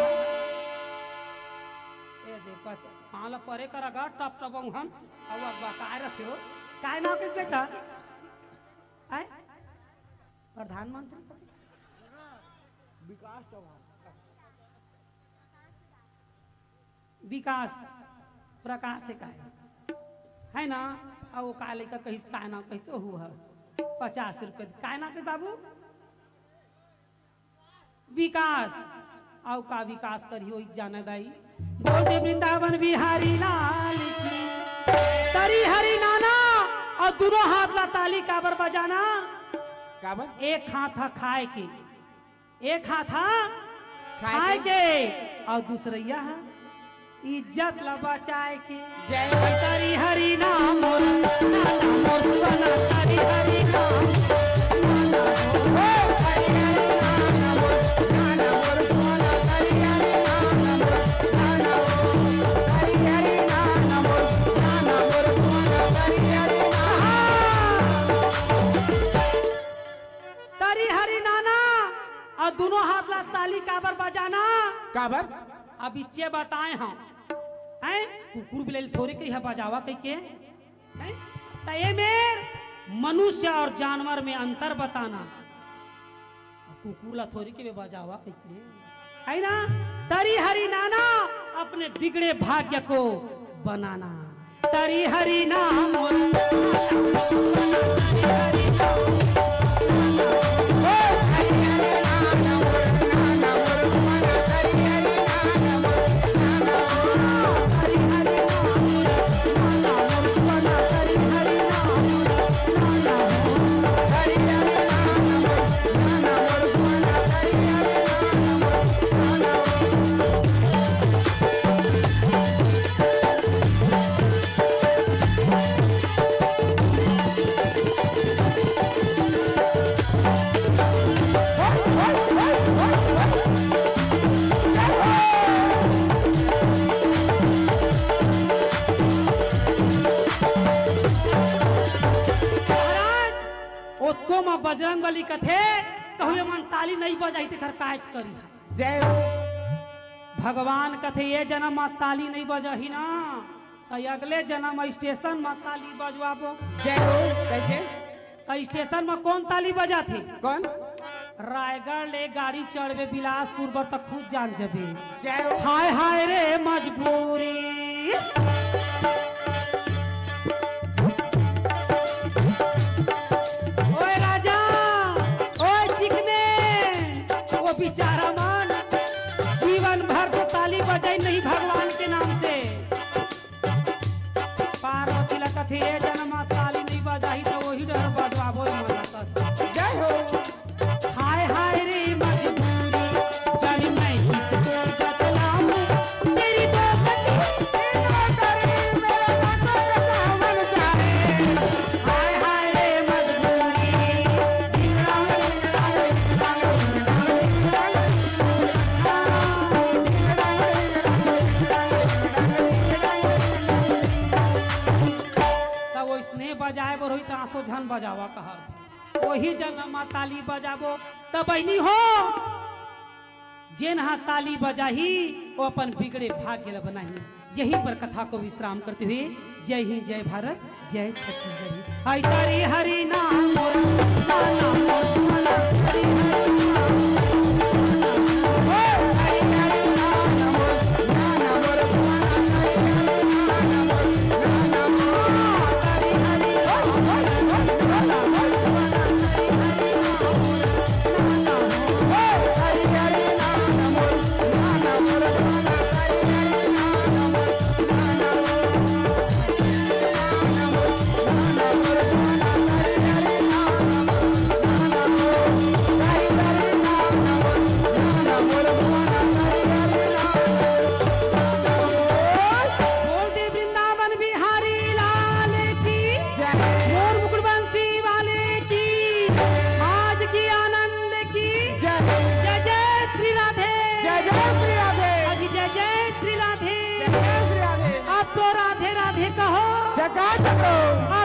ए दे, पच-, पाँव ला परे कर गा, टप टप उहन, अउ अगवा काय रखे हो? काय नाव कहिस बेटा? आय? प्रधानमंत्री कथे? विकास चौहान। विकास, प्रकाश हे काय? हे ना? अउ वो का लइका कहिस, काय नाव कहिस? ओहू ह पचास रुपया। काय नाव कहिस बाबू? विकास। अउ का विकास करही, ओही जाने दाई। बोल दे वृंदावन बिहारी लाल की। तरी हरी नाना, अउ दूनों हाथ ला ताली काबर बजाना? काबर? एक हाथ ह खाय के, एक हाथ ह खाय खाय के। के, अउ दूसरइया ह इज्जत ला बचाय के। जय हो। तरी हरी नाम मोर, नाना मोर सुना, तरी हरी नाम। तरी हरी नाना, अउ दूनों हाथ ला ताली काबर बजाना? काबर? अब इच्चे बताए हंव, हैं? कुकुर बिलई ल थोरे कहिथे बजावा कहिके, हैं? त ए मेर मनुष्य अउ जानवर में अंतर बताना। कुकुर ला थोरे कहिबे बजावा कहिके, हे ना? तरी हरी नाना, अपने बिगड़े भाग्य को बनाना। तरी हरी नाम। महाराज, ओतको म बजरंग बली कथे, कहूँ एमन ताली नइ बजाही तेखर कायच करिहा। जय हो। भगवान कथे, ए जनम म ताली नइ बजाही ना, त अगले जनम म स्टेशन म ताली बजवाबो। जय हो। कइसे? त स्टेशन म कोन ताली बजाथे? कोन? रायगढ़ ले गाड़ी चढ़बे बिलासपुर बर, त खुद जान जबे। जय हो। हाय हाय रे मजबूरी। ओए राजा, ओए चिकने, ओ बिचारा मन जीवन भर तो ताली बजाइन नहीं भगवान के नाम से। पार्वती ला कथे, ए जनम म ताली नइ बजाही, त ओही डहर बजवाबो, ए मन ला कथे। जय हो। हाय हाय रे मजबूरी, जानी मैं किसको बतलाऊं, तेरी दो कली तेरा करे, मेरा नशा का सावन जाए। हाय हाय रे मजबूरी। त ओइसने बजाए बर होही त आंसू झन बजावा कहत हे। ओही जगह म ताली बजाबो त बहिनी हो, जेन ह ताली बजाही, वो अपन बिगड़े भाग्य ल बनाही। यहीं पर कथा को विश्राम करते हुए जय हिंद, जय भारत, जय छत्तीसगढ़। आई तारी हरी नाम मोर, नाम मोर सुना, हरी हरी नाम। बोल दे वृंदावन बिहारी लाल की, जय। मोर मुकुट बंसी वाले की, आज की आनंद की, जय। जय जय श्री राधे। जय जय श्री राधे। अजी जय जय श्री राधे। जय जय श्री राधे। अब तो राधे राधे कहो। जयकार करो।